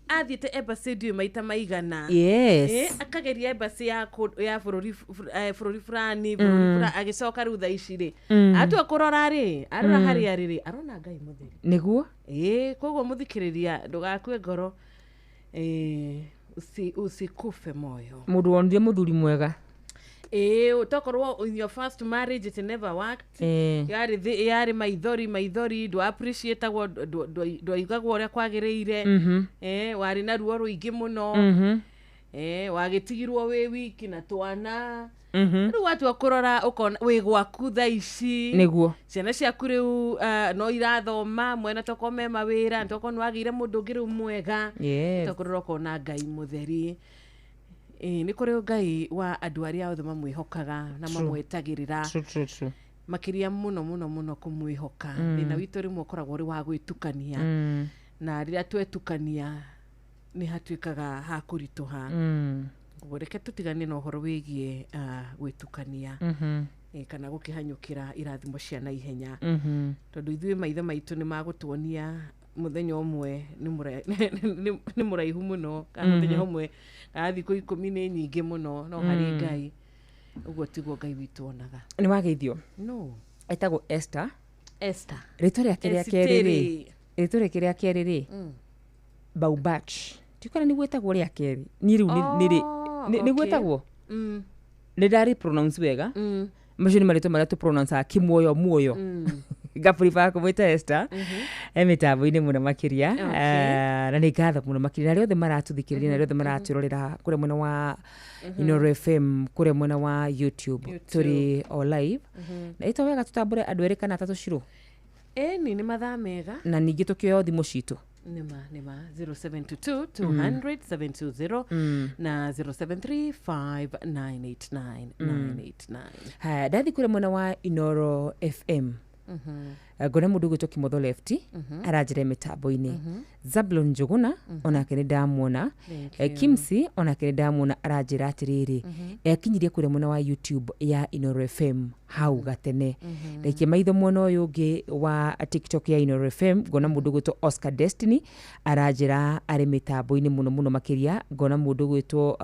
athiĩte embassy ndiũĩ maita maigana. Yes. Akageria embassy ya bũrũri bũrũri fulani, bũrũri fulani, agĩcoka rĩu thaa ici rĩ, atua kũrora rĩ, arora harĩa rĩ, arona Ngai mũtheri. Nĩguo. Ĩĩ, koguo mũthikĩrĩria, ndũgakue ngoro. Usikufe moyo. Mũndũ wonire mũthuri mwega. Ĩĩ, tokorwo in your first marriage it never worked. Yarĩ maithori maithori, ndwa appreciatagwo, ndwaigagwo ũrĩa kwagĩrĩire. Warĩ na ruo rũingĩ mũno. Wagĩtigirwo wĩ wiki na twana. Rĩu watua kũrora ũkona wĩ gwaku thaa ici. Nĩguo. Ciana ciaku rĩu no irathoma mwena, tokorwo me mawĩra, tokorwo nĩ wagĩire mũndũ ũngĩ rĩu mwega. Tokũrora ũkona Ngai mũtheri. Ĩĩ, nĩ kũrĩ Ngai wa andũ arĩa othe mamwĩhokaga na mamwetagĩrĩra. True, true, true. Makĩria mũno mũno mũno kũmwĩhoka. Thĩna witũ rĩmwe ũkoragwo ũrĩ wa gwĩtukania, na rĩrĩa twetukania nĩ hatuĩkaga ha kũritũha. Ũguo reke tũtigane na ũhoro wĩgiĩ gwĩtukania kana gũkĩhanyũkĩra irathimo cia naihenya, tondũ ithuĩ maitho maitũ nĩ magũtuonia mũthenya ũmwe nĩ mũraihu mũno, kana mũthenya ũmwe kana thikũ 10 nĩ nyingĩ mũno, no harĩ Ngai ũguo tiguo Ngai witũ onaga. Nĩ wageithio. No. Etagwo Esther. Esther. Rĩtwa rĩake rĩa kerĩ rĩ, Esiteri. Rĩtwa rĩake rĩa kerĩ rĩ, Baubach, tikana nĩguo ĩtagwo rĩa kerĩ. Niĩ rĩu nĩ Oh, nĩguo okay. ĩtagwo. Nĩ ndarĩ pronounce wega? Macio nĩ marĩtwa marĩa tũpronouncaga kĩmuoyo muoyo. Ngaprefer kũmwĩta Esther. E mĩtambo-inĩ mũno makĩria. Okay. Na nĩ ngatho mũno makĩria na arĩa othe maratũthikĩrĩria na arĩa othe maratwĩrorera kũrĩa mwena wa Inoro FM, kũrĩa mwena wa YouTube. YouTube. Tũrĩ o live na ĩto wega tũtambũre andũ erĩ kana atatũ, Shiro. Ĩni, nĩ mathaa mega. Na ningĩ tũkĩoya thimũ citũ. Nĩma nĩma, 0722 200 720 na 073 5989 989. Haya, ndathi kũrĩa mwena wa Inoro FM, ngona mũndũ ũgwĩtwo Kimotho Lefti aranjĩra mĩtambo-inĩ. Zablon Njũgũna onake nĩ ndamuona. Thank you. Kimsi onake nĩ ndamuona, aranjĩra atĩrĩrĩ, ekinyirie kũrĩa mwena wa YouTube ya Inoro FM. Hau gatene ndaikia maitho mwena ũyũ ũngĩ wa TikTok ya Inooro FM, ngona mũndũ gwĩtwo Oscar Destiny aranjĩra arĩ mĩtambo-inĩ mũno mũno makĩria. Ngona mũndũ gwĩtwo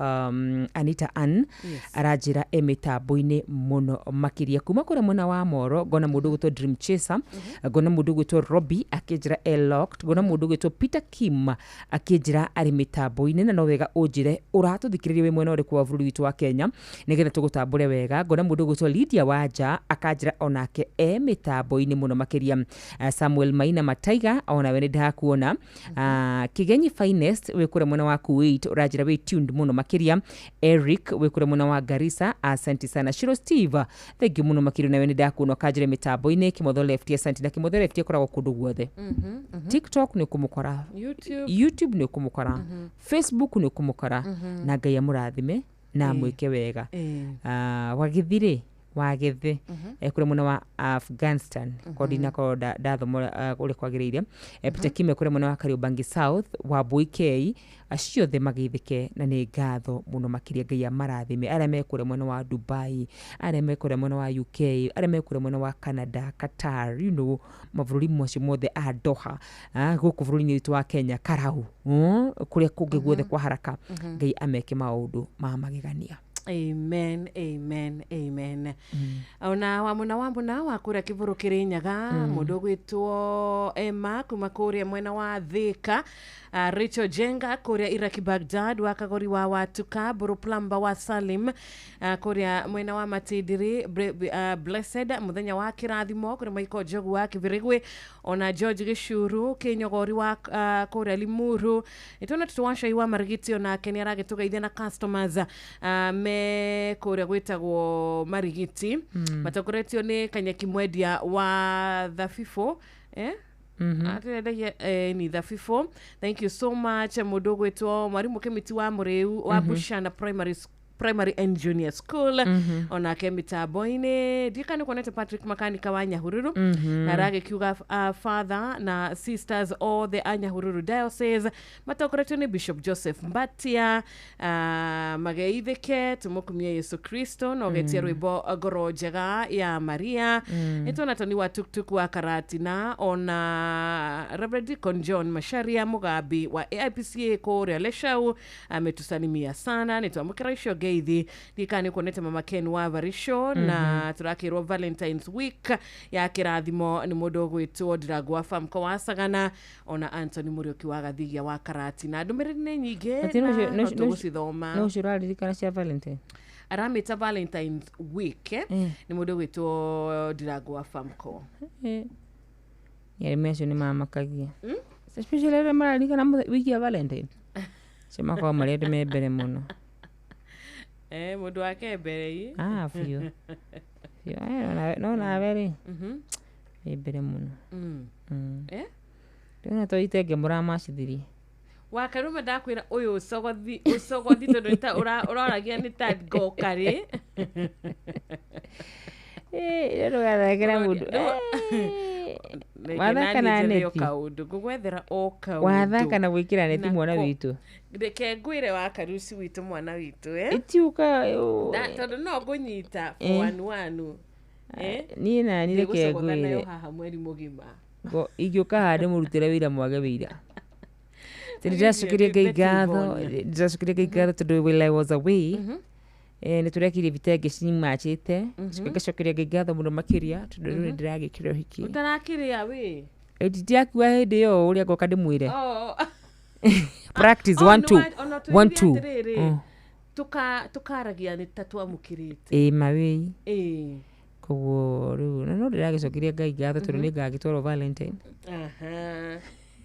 Anita Ann aranjĩra e mĩtambo-inĩ mũno makĩria kuma kũrĩa mwena wa Moro. Ngona mũndũ gwĩtwo Dream Chaser, ngona mũndũ gwĩtwo Robbie akĩnjĩra e locked, ngona mũndũ gwĩtwo Peter Kim akĩnjĩra arĩ mĩtambo-inĩ. Na no wega ũnjĩre ũratũthikĩrĩria wĩ mwena ũrĩkũ wa bũrũri witũ wa Kenya, nĩgetha tũgũtambũre wega. Ngona mũndũ gwĩtwo Lydia Wanja akanjĩra onake e mĩtambo-inĩ mũno makĩria. Samuel Maina Mataiga, onawe nĩ ndakuona. Kigenyi Finest wĩ kũrĩa mwena wa Kuwait, ũranjĩra wĩ tuned mũno makĩria. Eric wĩ kũrĩa mwena wa Garissa, asante sana. Shiro Steve, thank you mũno makĩria, nawe nĩ ndakuona ũkanjĩra mĩtambo-inĩ. Kimotho Left, asante. Na Kimotho Left akoragwo kũndũ guothe. TikTok nĩ ũkũmũkora, YouTube. YouTube nĩ ũkũmũkora, Facebook nĩ ũkũmũkora, na Ngai amũrathime na amwĩke wega. Wagĩthirĩ wagĩthĩ kũrĩa mwena wa Afghanistan, korwo ndinakorwo ndathoma ũrĩa kwagĩrĩire. Peter Kime kũrĩa mwena wa Kariobangi South, wa K acio othe mageithĩke na nĩ ngatho mũno makĩria. Ngai amarathime arĩa me kũrĩa mwena wa Dubai, arĩa me kũrĩa mwena wa UK, arĩa me kũrĩa mwena wa Canada, Qatar, mabũrũri macio mothe a Doha, gũkũ bũrũri-inĩ witũ wa Kenya, Karau, kũrĩa kũngĩ guothe kwa haraka. Ngai ameke maũndũ ma magegania. Amen, amen, amen. Ona wa mwena wa kũrĩa Kĩbũrũ Kĩrĩnyaga, mũndũ ũgwĩtwo Emma kuma kũrĩa mwena wa Thĩka, Rachel Jenga kũrĩa Iraki, Baghdad wa Kagori wa Watuka, Buru Plumber wa Salim, kũrĩa mwena wa Matindiri, Blessed mũthenya wa kĩrathimo kũrĩa Maiko Njogu wa Kĩbĩrĩgwe, ona George Gĩcuru Kĩnyogori wa kũrĩa Limuru. Nĩtuona Tũtũ wa Cai wa Marigiti, onake nĩ aragĩtũgeithia na customers me kũrĩa gwĩtagwo Marigiti, matongoretio nĩ Kanyeki mwendia wa thabibũ, eh? Atĩrendagia ni thabibũ. Thank you so much. Mũndũ ũgwĩtwo mwarimũ Kĩmiti wa Mũrĩu wa Bushana Primary and Junior School, onake mitambo-inĩ. Ndiũka nĩ kuonete Patrick Makanika wa Nyahururu, na aragĩkiuga father na sisters othe a Nyahururu Diocese matongoretio nĩ Bishop Joseph Mbatia, mageithĩke, tũmũkumie Yesu Kristo na ũgetia rwĩmbo Ngoro Njega ya Maria. Nĩ tuona Toni wa Tuktuk wa Karatina, ona Reverend Deacon John Masharia Mugambi wa AIPCA kũrĩa Leshau ametusalimia sana. Nĩ twamũkĩra icio ngeithi. Ndikana nĩ kuonete Mama Ken wa Varisho, na tũrakĩrwo Valentines Week ya kĩrathimo nĩ mũndũ ũgwĩtwo Ndirango wa Famco wa Sagana, ona Anthony Mũriũki wa Gathigia wa Karatina. Ndũmĩrĩri nĩ nyingĩ Atĩ na no no tũgũcithoma. No ũcio ũraririkana cia Valentine? Aramĩta Valentines Week, eh? Nĩ mũndũ ũgwĩtwo Ndirango wa Famco. Arĩmi acio nĩ mamakagia, especially arĩa mararirikana wiki ya Valentine, acio makoragwo marĩ andũ me mbere mũno. Eh, mũndũ wake mbere i. Ah, biũ biũ. Eh, no nawe rĩ, wĩ mbere mũno. Eh? Ndĩrona to itenge mũramacithirie. Wakarũme, ndakwĩra ũyũ ũcogothi ũcogothi, tondũ nĩ ta ũroragia nĩ ta ngoka rĩ. Ndũgathakĩra mũndũ. Reke Wathaka naniĩ na njethe o neti. kaũndũ, ngũgwethera o kaũndũ. Wathaka na gwĩkĩra neti, mwana Nako. witũ. Reke ngwĩre wa karuci witũ, mwana witũ, eh? Itiũka. Tondũ no ngũnyita for one one, eh? Niĩ nani reke Ndĩgũcogotha nayo ngwĩre haha mweri mũgima. Ingĩũka haha ndĩmũrutĩre wĩra, mwage wĩra. Ndĩracokeria Ngai Betty ngatho. Yvonne. Ndĩracokeria Ngai ngatho tondũ while I was away, nĩ tũrekirie vitenge cimachĩte. Ngacokeria Ngai ngatho mũno makĩria tondũ rĩu nĩ ndĩragĩkĩra ũhiki. Ũtarakĩrĩa wĩ? Ndiakua hĩndĩ ĩyo ũrĩa ngoka ndĩmwĩre. Oh. Practice. Oh, One, two. Ona One, twĩrire two. atĩrĩrĩ, tukaragia nĩ ta twamũkĩrĩte. Ĩ mawĩi. Ĩ. Koguo rĩu na no ndĩragĩcokeria Ngai ngatho tondũ nĩ ngagĩtwarwo Valentine.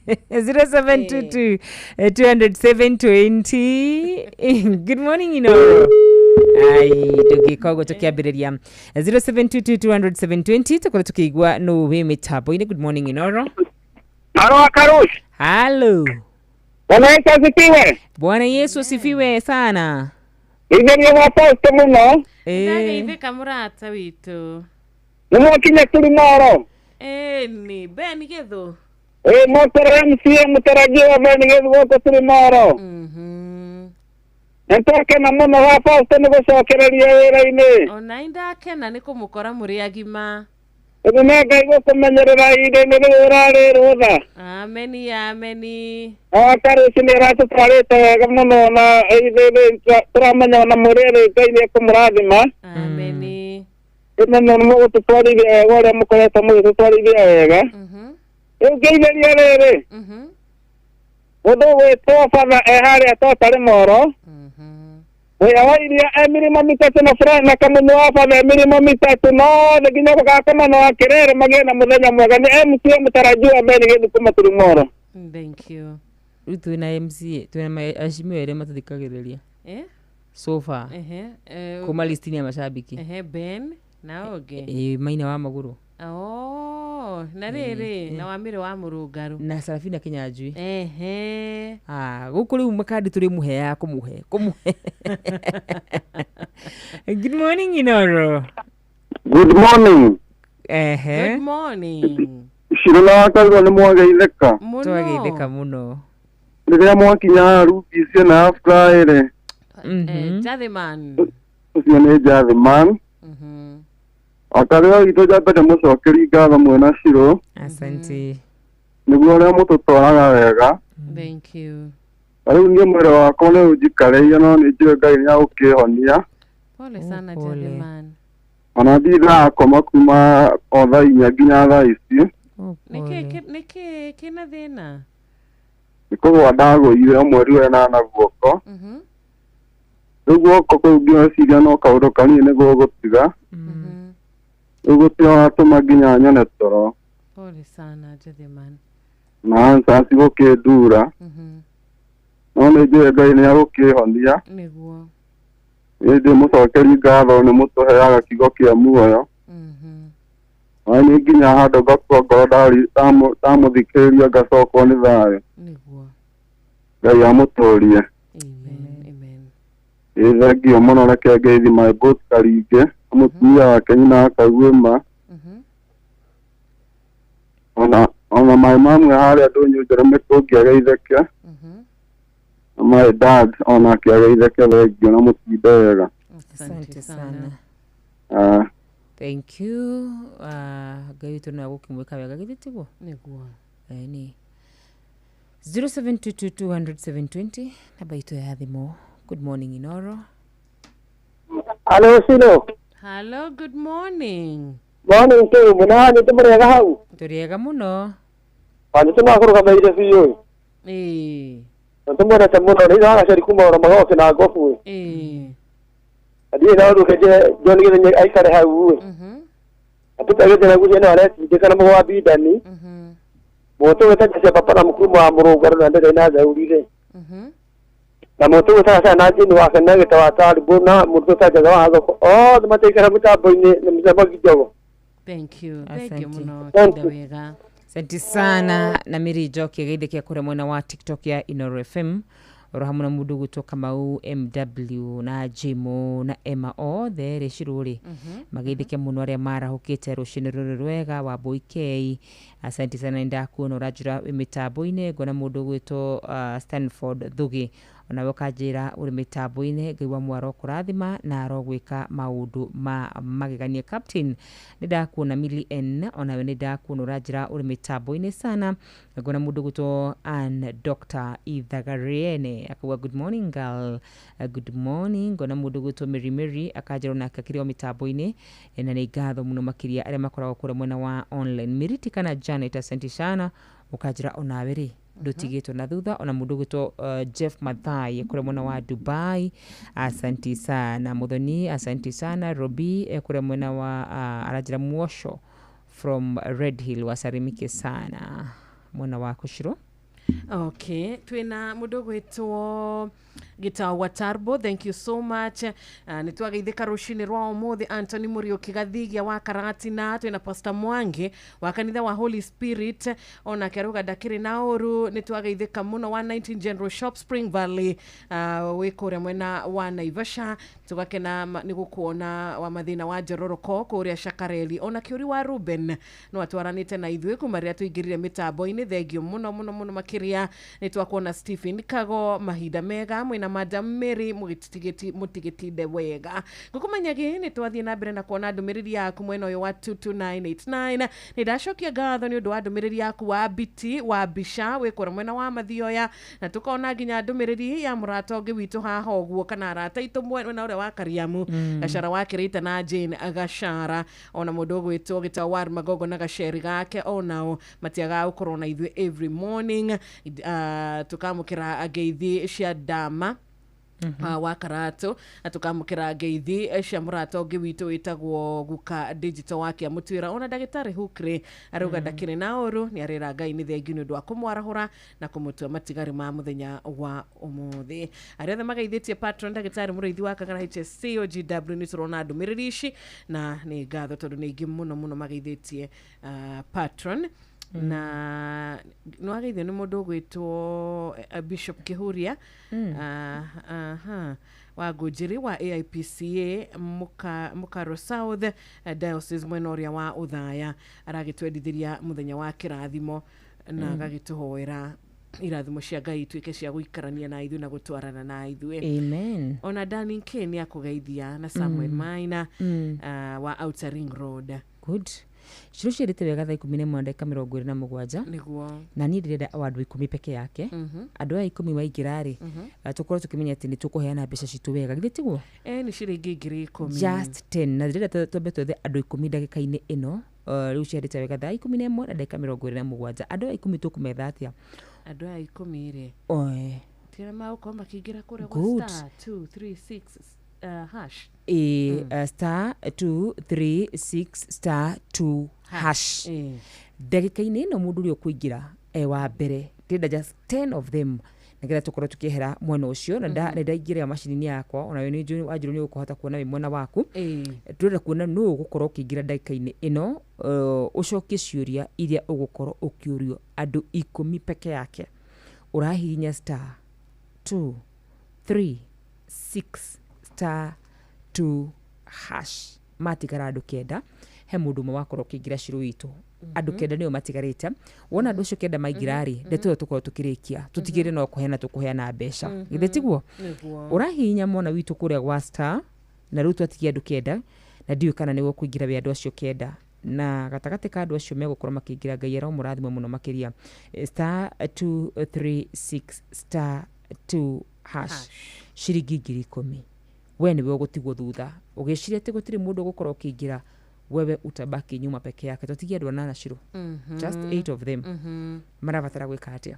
0722 200 720. Good morning, Inooro. Ai, ndũngĩka ũguo tũkĩambĩrĩria. 0722 200 720, tũkorwo tũkĩigua nũ wĩ mĩtambo-inĩ. Good morning, Inooro. Halo Karush. Halo. Bwana Yesu asifiwe. Bwana Yesu asifiwe sana. Igerio mwaposto muno. Ndageithĩka, mũrata witũ. Nĩmwakinya Kilimoro. Ĩni Ben Gĩthũ. Ĩ motoro MCA mũtarajiwa Ben Gĩthũ gũkũ Kilimoro. Nĩtwakena mũno wa Fausto nĩ gũcokereria wĩra-inĩ. Ona indakena nĩ kũmũkora mũrĩ agima. Ũguo nĩ Ngai gũkũmenyerera ihinda-inĩ rĩu ũrarĩ rũtha. Ameni, ameni. Wakaruci nĩ ĩratũtwarĩte wega mũno na ithuĩ tũramenya ona mũrĩrĩ Ngai nĩ ekũmũrathima. Ameni. Ĩmenya nĩ mũgũtũtwarithia wega ũrĩa mũkoretwo mũgĩtũtwarithia wega. Rĩu ngĩithĩria rĩrĩ, mũndũ ũgwĩtwo batha e harĩa totarĩ moro. Wĩra wa iria e mĩrĩma mĩtatũ na fura na kamunyu wa batha e mĩrĩma mĩtatũ nothe nginya gũgakomana wa kĩrere magĩe na mũthenya mwega nĩ MCA mũtarajiwa Ben Gĩthukuma Tũrumoro. Thank you. Rĩu twĩna MCA, twĩna acimio erĩ matũthikagĩrĩria. Eh? So far. Ehe. Kuma listini ya mashabiki. Ehe, Ben na ũngĩ. Ĩ maina wa magũrũ. Oh, na rĩrĩ na wa mĩrĩ wa mũrũngarũ. Na Sarafina Kinyanjui. Ehe. Ah, gũkũ rĩu makandi tũrĩ mũheaga kũmũhe kũmũhe. Good morning, Inoro. Good morning. Ehe. Good morning. Shiro na wakarwo nĩ mwageithĩka. Mũno. Twageithĩka mũno. Rĩrĩa mwakinya rubi na after Eh, Jathiman. ũcio nĩ Jathiman. Wakarĩo witũ njambe ndĩmũcokerie ngatho mwĩna Shiro Asante. nĩguo ũrĩa mũtũtwaraga wega. Thank you. Ta rĩu niĩ mwĩrĩ wakwa nĩ ũnjikarĩire no nĩ njũĩ Ngai nĩ agũkĩhonia. Pole sana, pole. Jathiman. Ona ndirĩ ndakoma kuma o thaa inya nginya thaa ici. Oh, Nĩkĩ pole. nĩkĩ kĩna thĩna? Nĩ kũgũa ndagũire o mweri wa ĩnana guoko. Rĩu guoko kũu ngĩciria no kaũndũ kanini nĩ gũgũtiga. Rĩu gũtirĩ watũma nginya nyone toro. Pole sana, Jathiman. Na answers gũkĩndura. No nĩ njũĩ Ngai nĩ agũkĩhonia. Nĩguo. Nĩ ndĩmũcokerie ngatho nĩ mũtũheaga kiugo kĩa muoyo. Na nĩ nginya handũ ngakua ngoro ndamũthikĩrĩria ngacokwo nĩ thayũ. Nĩguo. Ngai amũtũrie. Amen. Amen. Ĩ thengio mũno reke ngeithi my boss Karingĩ na mũtumia wake nyina Akaguĩma. Ona my mamwe harĩa ndũnyũ Njereme kũngĩ ageithĩke. Na my dad onake ageithĩke thengio na mũtinde wega. Asante sana. Ah. Thank you. Ngai witũ no agũkĩmwĩka wega githĩ tiguo? Nĩguo. Ĩni. 0722200720 namba itũ ya thimũ. Good morning, Inoro. Hello, Shiro. Hello, good morning. Morning to mũno nĩ tũmũrega hau. Tũrĩega mũno. Wanyu tũmakũrũgamĩire biũ. Ĩĩ. Na tũmwendete mũno nĩ ithe kuma oro magoke na ngobu. Ĩĩ. Na ndirĩ na ũndũ kenje John Gĩthenya aikare hau ĩ. Na Peter Gĩthenya gucia no aretindĩka na mũgwa Bindani. Mũtũ gwĩta cia papa na mũkuru wa mũrũngarũ na ndĩrĩ na thaurire. Na mũtũ gwĩta sana na jini wake na gĩta wa Taribu na mũtũ ta njaga wa thoko. Othe mataikara mũtambo-inĩ na mũcemba njogo. Thank you. Thank you Asante. mũno. Thank Tinda you. wega. Asante sana na Mary Njoki geithĩkia kũrĩa mwena wa TikTok ya Inoro FM oro hamwe na mũndũ ũgwĩtwo Kamau MW na Jimo na Emma othe rĩ Shirũ rĩ mageithĩke mũno arĩa marahũkĩte rũcinĩ rũrũ rwega wa Mbũi K. Asante sana nĩ ndakuona ũranjĩra wĩ mĩtambo-inĩ. Ngona mũndũ ũgwĩtwo Stanford Thugi onawe ũkanjĩra ũrĩ mĩtambo-inĩ. Ngai wa mwaro kũrathima na arogwĩka maũndũ ma magegania. Captain nĩ ndakuona Milly N onawe nĩ ndakuona ũranjĩra ũrĩ mĩtambo-inĩ sana. Ngona mũndũ ũgwĩtwo Ann Dr Ithagariene akauga good morning girl. Good morning. Ngona mũndũ ũgwĩtwo Mary Mary akanjĩra onake akĩrĩ o mĩtambo-inĩ na nĩ ngatho mũno makĩria arĩa makoragwo kũrĩa mwena wa online. Miriti kana Janet asante sana ũkanjĩra onawe rĩ ndũtigĩtwo na thutha. Ona mũndũ ũgwĩtwo Jeff Mathai kũrĩa mwena wa Dubai asanti sana. Muthoni asanti sana. Robi kũrĩa mwena wa aranjĩra Mwosho from Red Hill wasarimike sana mwena wa Kushiro. Okay, twina mundu gwitwo Gitau wa Tarbo, thank you so much. Nĩ twageithĩka rũcinĩ rwa ũmũthĩ. Anthony Mũriũki Gathigia wa Karatina, twĩna Pastor Mwangi wa kanitha wa Holy Spirit onake arauga ndakĩrĩ na ũru. Nĩ twageithĩka mũno wa 19 General Shop Spring Valley, wĩ kũrĩa mwena wa Naivasha. Tũgakena nĩ gũkuona wa mathĩna wa Njororoko kũrĩa Shakareli, ona kĩũri wa Ruben no atwaranĩte na ithuĩ kuma rĩrĩa tũingĩrire mĩtambo-inĩ. Thengio mũno mũno mũno makĩria. Nĩ twakuona Stephen Kago, mahinda mega mwĩna Na Madam Mary mũtigĩtinde wega. Ngũkũmenyagi nĩ twathiĩ na mbere na kuona ndũmĩrĩri yaku mwena ũyũ wa 22989. Nĩ ndacokia ngatho nĩ ũndũ wa ndũmĩrĩri yaku wa biti wa mbica wĩ kũrĩa mwena wa Mathioya, na tũkona nginya ndũmĩrĩri ya mũrata ũngĩ witũ haha ũguo, kana arata aitũ mwena ũrĩa wa Kariamu, Gachara wa Kĩrĩita na Jane Gachara, ona mũndũ ũgwĩtwo Gĩtau wa Magongo na gaceri gake, onao matiagaga gũkorwo na ithuĩ every morning. Tukamũkĩra ngeithi cia ndama wa Karatu, na tukamũkĩra ngeithi cia mũrata ũngĩ witũ wĩtagwo Guka Digital wa Kĩamũtuĩra, ona ndagĩtarĩ Hukre arauga ndakĩrĩ na ũru, nĩ arĩra Ngai nĩ thengiũ nĩ ũndũ wa kũmwarahũra na kũmũtua matigari ma mũthenya wa ũmũthĩ. Arĩa othe magaithĩtie patron ndagĩtarĩ Mũrĩithi wa Kagara HSC OGW, nĩ tũrona ndũmĩrĩri ici na nĩ ngatho tondũ nĩ aingĩ mũno mũno magaithĩtie patron. Na nĩ wageithio nĩ mũndũ ũgwĩtwo Bishop Kĩhuria aha, wa Ngũnjĩrĩ wa AIPCA Mũkaro South Diocese mwena ũrĩa wa Ũthaya, aragĩtwendithĩria mũthenya wa kĩrathimo na agagĩtũhoera irathimo cia Ngai ituĩke cia gũikarania na ithuĩ na gũtwarana na ithuĩ. Amen. Ona Dani K nĩ akũgeithia na Samuel Maina wa Outer Ring Road. Good. Ciro ciĩrĩte wega thaa 11 na ndagĩka 27. Nĩguo. Na niĩ ndĩrenda o andũ 10 peke yake. Andũ aya 10 maingĩra rĩ, tũkorwo tũkĩmenya atĩ nĩ tũkũheana mbeca citũ wega, githĩ tiguo? Nĩ ciringi 10,000. Just 10. Na ndĩrenda twambe twethe andũ 10 ndagĩka-inĩ ĩno. Rĩu ciarĩte wega thaa 11 na ndagĩka 27. Andũ aya 10 tũkũmetha atĩa? Andũ aya 10 rĩ, Oe. tira magũkorwo makĩingĩra kũrĩa gwa Good. star 236 hash. Ĩ, star 236 star 2 hash. Ndagĩka-inĩ ĩno mũndũ ũrĩa ũkũingĩra e wa mbere, ndĩrenda just 10 of them nĩgetha tũkorwo tũkĩehera mwena ũcio. Na nĩ ndaingĩra macini-inĩ yakwa, onawe nĩ njũĩ wanjirwo nĩ ũkũhota kuona wĩ mwena waku. Tũrenda kuona nũ ũgũkorwo ũkĩingĩra ndagĩka-inĩ ĩno, ũcokie ciũria iria ũgũkorwo ũkĩũrio. Andũ 10 peke yake. Ũrahihinya star 2 3 6 star 2 hash. Matigara andũ 9. He mũndũ ũmwe wakorwo ũkĩingĩra ciro witũ. Andũ 9 nĩo matigarĩte. Wona andũ acio 9 maingĩra rĩ, ndeto ĩyo tũkorwo tũkĩrĩkia, tũtigĩre no kũheana tũkũheana mbeca, githĩ tiguo? Nĩguo. Ũrahihinya mwana witũ kũrĩa gwa star, na rĩu twatigia andũ 9, na ndiũĩ kana nĩguo kũingĩra wĩ andũ acio 9, na gatagatĩ ka andũ acio megũkorwo makĩingĩra, Ngai aromũrathima mũno makĩria. Star 236 star 2 hash, ciringi 10,000. We nĩwe ũgũtigwo thutha ũgĩciria atĩ gũtirĩ mũndũ ũgũkorwo ũkĩingĩra, wewe utabaki nyuma peke yake. Tũtigie andũ anana ciro, just 8 of them. Marabatara gwĩka atĩa?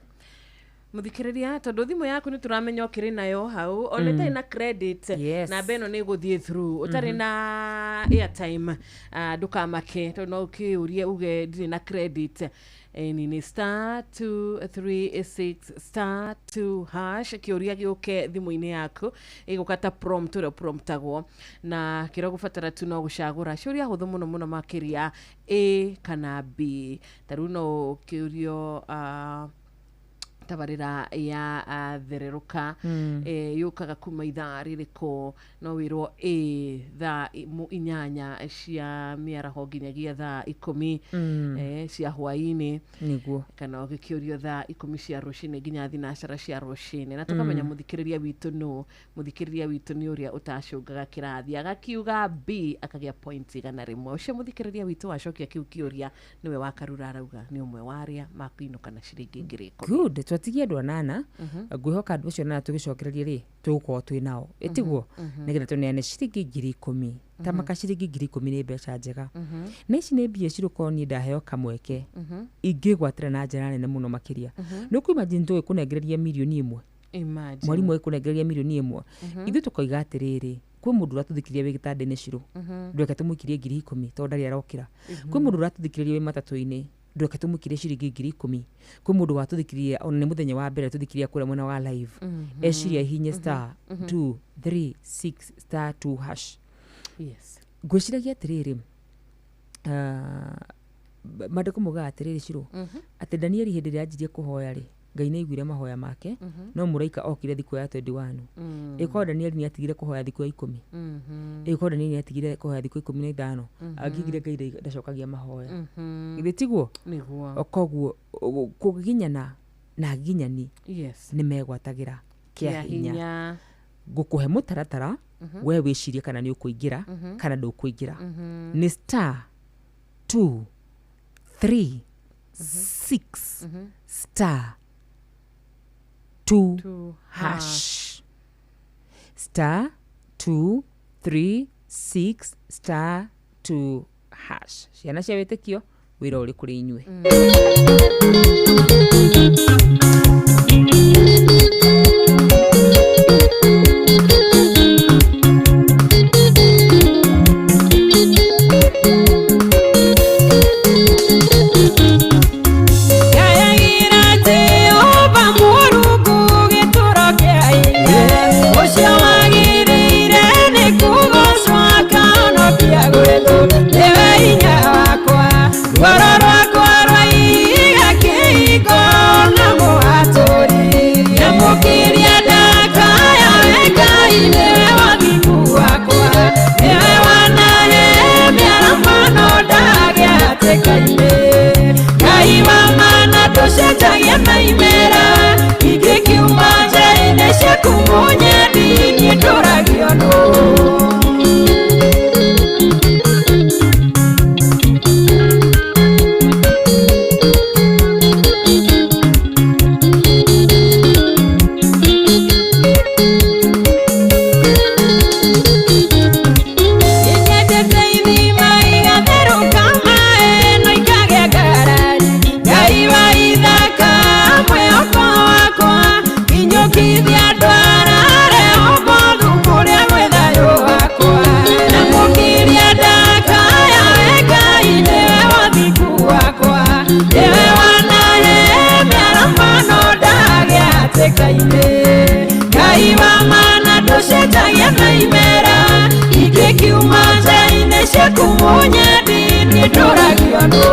Mũthikĩrĩria, tondũ thimũ yaku nĩ tũramenya ũkĩrĩ nayo hau, ona ĩtarĩ na credit, namba ĩno nĩ ĩgũthiĩ through. Ũtarĩ na airtime, ndũkamake, tondũ no ũkĩũrie uge ndirĩ na credit. Ĩni nĩ star 236 star 2 hash. Kĩũria gĩũke thimũ-inĩ yaku, ĩgũka ta prompt ũrĩa promptagwo, na kĩrĩa ũgũbatara tu no gũcagũra ciũria hũthũ mũno mũno makĩria, A kana B. Ta rĩu no ũkĩũrio tabarĩra ya thererũka yũkaga kuma ithaa rĩrĩkũ, no wĩrwo A thaa 8 cia mĩaraho nginyagia thaa 10 cia hwaĩ-inĩ. Nĩguo. Kana ũgĩkĩũrio thaa 10 cia rũcinĩ nginya thinacara cia rũcinĩ. Na tũkamenya mũthikĩrĩria witũ nũ. Mũthikĩrĩria witũ nĩ ũrĩa ũtacũngaga kĩrathi, agakiuga B akagĩa point 100. Ũcio mũthikĩrĩria witũ wacokia kĩu kĩũria nĩwe wakarura, arauga nĩ ũmwe wa arĩa makuinũka na ciringi 10,000. Good. Twatigie andũ anana. Ngwĩhoka andũ acio anana tũgĩcokererie rĩ, tũgũkorwo twĩ nao, ĩtiguo? Nĩgetha tũneane ciringi 10,000. Ta maka, ciringi 10,000 nĩ mbeca njega, na ici nĩ mbia cirũkorwo niĩ ndaheo kamweke ingĩgwatĩra na njĩra nene mũno makĩria. Nĩ ũkũ imagine tũgĩkũnengereria 1 mirioni? Imagine. Mwarimũ agĩkũnengereria 1 mirioni, ithuĩ tũkoiga atĩrĩrĩ, kwĩ mũndũ ũratũthikĩrĩria wĩ gĩtanda-inĩ ciro, ndweke tũmũikirie 10,000 tondũ ndarĩ arokĩra. Kwĩ mũndũ ũratũthikĩrĩria wĩ matatũ-inĩ, ndweke tũmũikirie ciringi 10,000. Kwĩ mũndũ watũthikĩrĩria ona nĩ mũthenya wa mbere tũthikĩrĩria kũrĩa mwena wa live, eciria hihinye star 2 3 6 star 2 hash. Ngwĩciragia atĩrĩrĩ, maandĩko maugaga atĩrĩrĩ ciro, atĩ Danieli hĩndĩ ĩrĩa anjirie kũhoya rĩ, Ngai nĩ aiguire mahoya make, no mũraika okire thikũ ya 21. Ĩkorwo Danieli nĩ atigire kũhoya thikũ ya 10, ĩkorwo Danieli nĩ atigire kũhoya thikũ 15, angĩigire Ngai ndacokagia mahoya, githĩ tiguo? Nĩguo. Koguo kũgiginyana na agiginyani nĩ megwatagĩra. Kĩa Hinya. Ngũkũhe mũtaratara, we wĩcirie kana nĩ ũkũingĩra kana ndũkũingĩra. Nĩ star 2 3 6 star 2 2 hash, star 2 3 6 star 2 hash. Ciana cia wĩtĩkio, wĩra ũrĩ kũrĩ inyuĩ. Ngayagĩra Jehova Mũrungu gĩtũũro kĩa hinya, ũcio wagĩrĩire nĩ kũgoocwo akahonokia gwĩthũ, nĩwe hinya wakwa, rwaro rwakwa rwa ihiga kĩhingo na mũhatũri. Nyamũkĩria ndakaya we Ngai, nĩwe wathingu wakwa, nĩwe wanahe mĩaramano ndagĩa hatĩka-inĩ. Ngai wa mana ndũcenjagia na imera, ingĩkiuma njĩra-inĩ ciaku mũnyendi, niĩ ndũragio nũ. Nyendete ithima igatherũka maĩ no ikagĩa ngarari, Ngai wa ithaka mwĩhoko wakwa, kinyũkithia ndwara Rehobothu kũrĩa gwĩ thayũ wakwa. Nyamũkĩria ndakaya we Ngai, nĩwe wathingu wakwa, nĩwe wanahe mĩaramano ndagĩa hatĩka-inĩ. Ngai wa mana ndũcenjagia na imera, ingĩkiuma njĩra-inĩ ciaku mũnyendi, niĩ ndũragio nũ.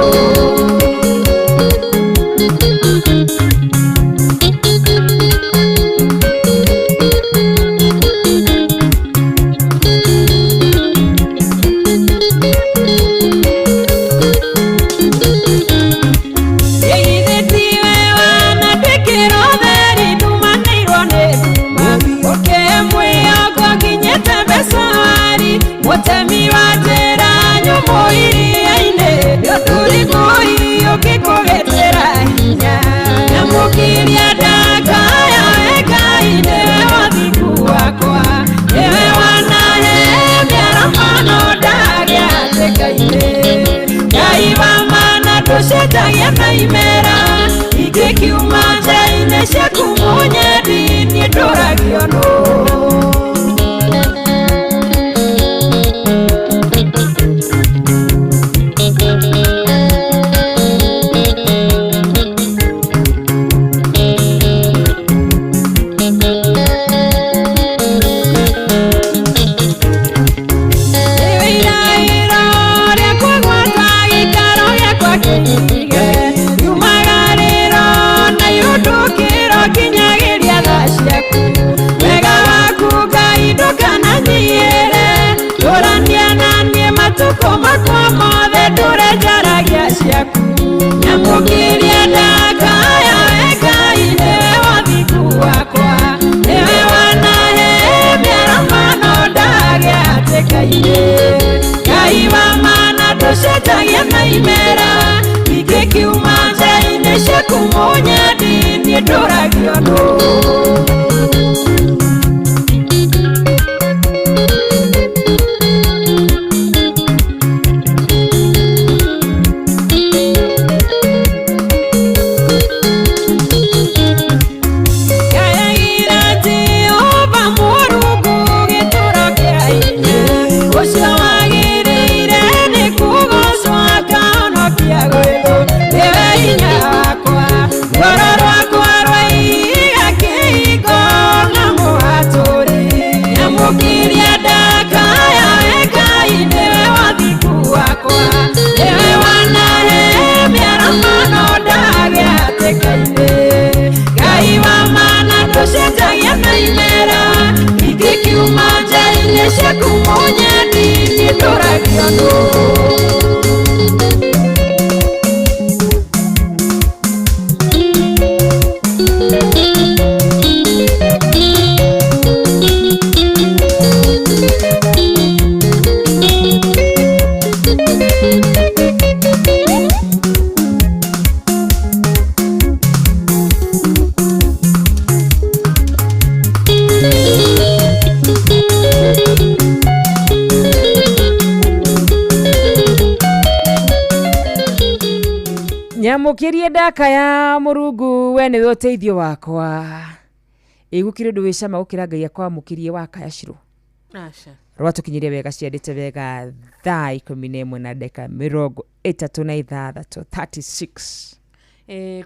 Githĩ tiwe wanandĩkĩra ũtheri ndumanĩirwo nĩ nduma, ũkĩhe mwĩhoko nginyĩte Besari, mũtemi wa njĩra nyũmũ iria-inĩ, nĩũndũrigũi ũngĩkũgĩtĩra hinya. Nyamũkĩria ndakaya we Ngai, nĩwe wathingu wakwa, nĩwe wanahe mĩaramano ndagĩa hatĩka-inĩ. Ngai wa mana ndũcenjagia na imera, ingĩkiuma njĩra-inĩ ciaku mũnyendi, niĩ ndũragio nũ. Iraĩro rĩakwa gwata gĩikaro gĩakwa kĩige, yumagarĩro na iũndũkĩro nginyagĩria tha ciaku. Wega waku Ngai ndũkananyiĩre, tũrania na niĩ matukũ makwa mothe ndũre njaragia ciaku. Nyamũkĩria ndakaya we Ngai, nĩwe wathingu wakwa, nĩwe wanahe mĩaramano ndagĩa hatĩka-inĩ. Ngai wa mana ndũcenjagia na imera, ingĩkiuma njĩra-inĩ ciaku mũnyendi, niĩ ndũragio nũ. Ngayagĩra Jehova Mũrungu gĩtũũro kĩa hinya, ũcio wagĩrĩire nĩ kũgoocwo akahonokia gwĩthũ, nĩwe hinya wakwa, rwaro rwakwa rwa ihiga kĩhingo Nyamũkĩrie ndakaya Mũrungu, we nĩwe ũteithio wakwa. Ĩ gũkĩrĩ ũndũ wĩ cama gũkĩra Ngai akwamũkĩrie wakaya Shiro? Aca. Rwatũkinyirie wega ciandĩte wega thaa 11 na ndagĩka 36, 36.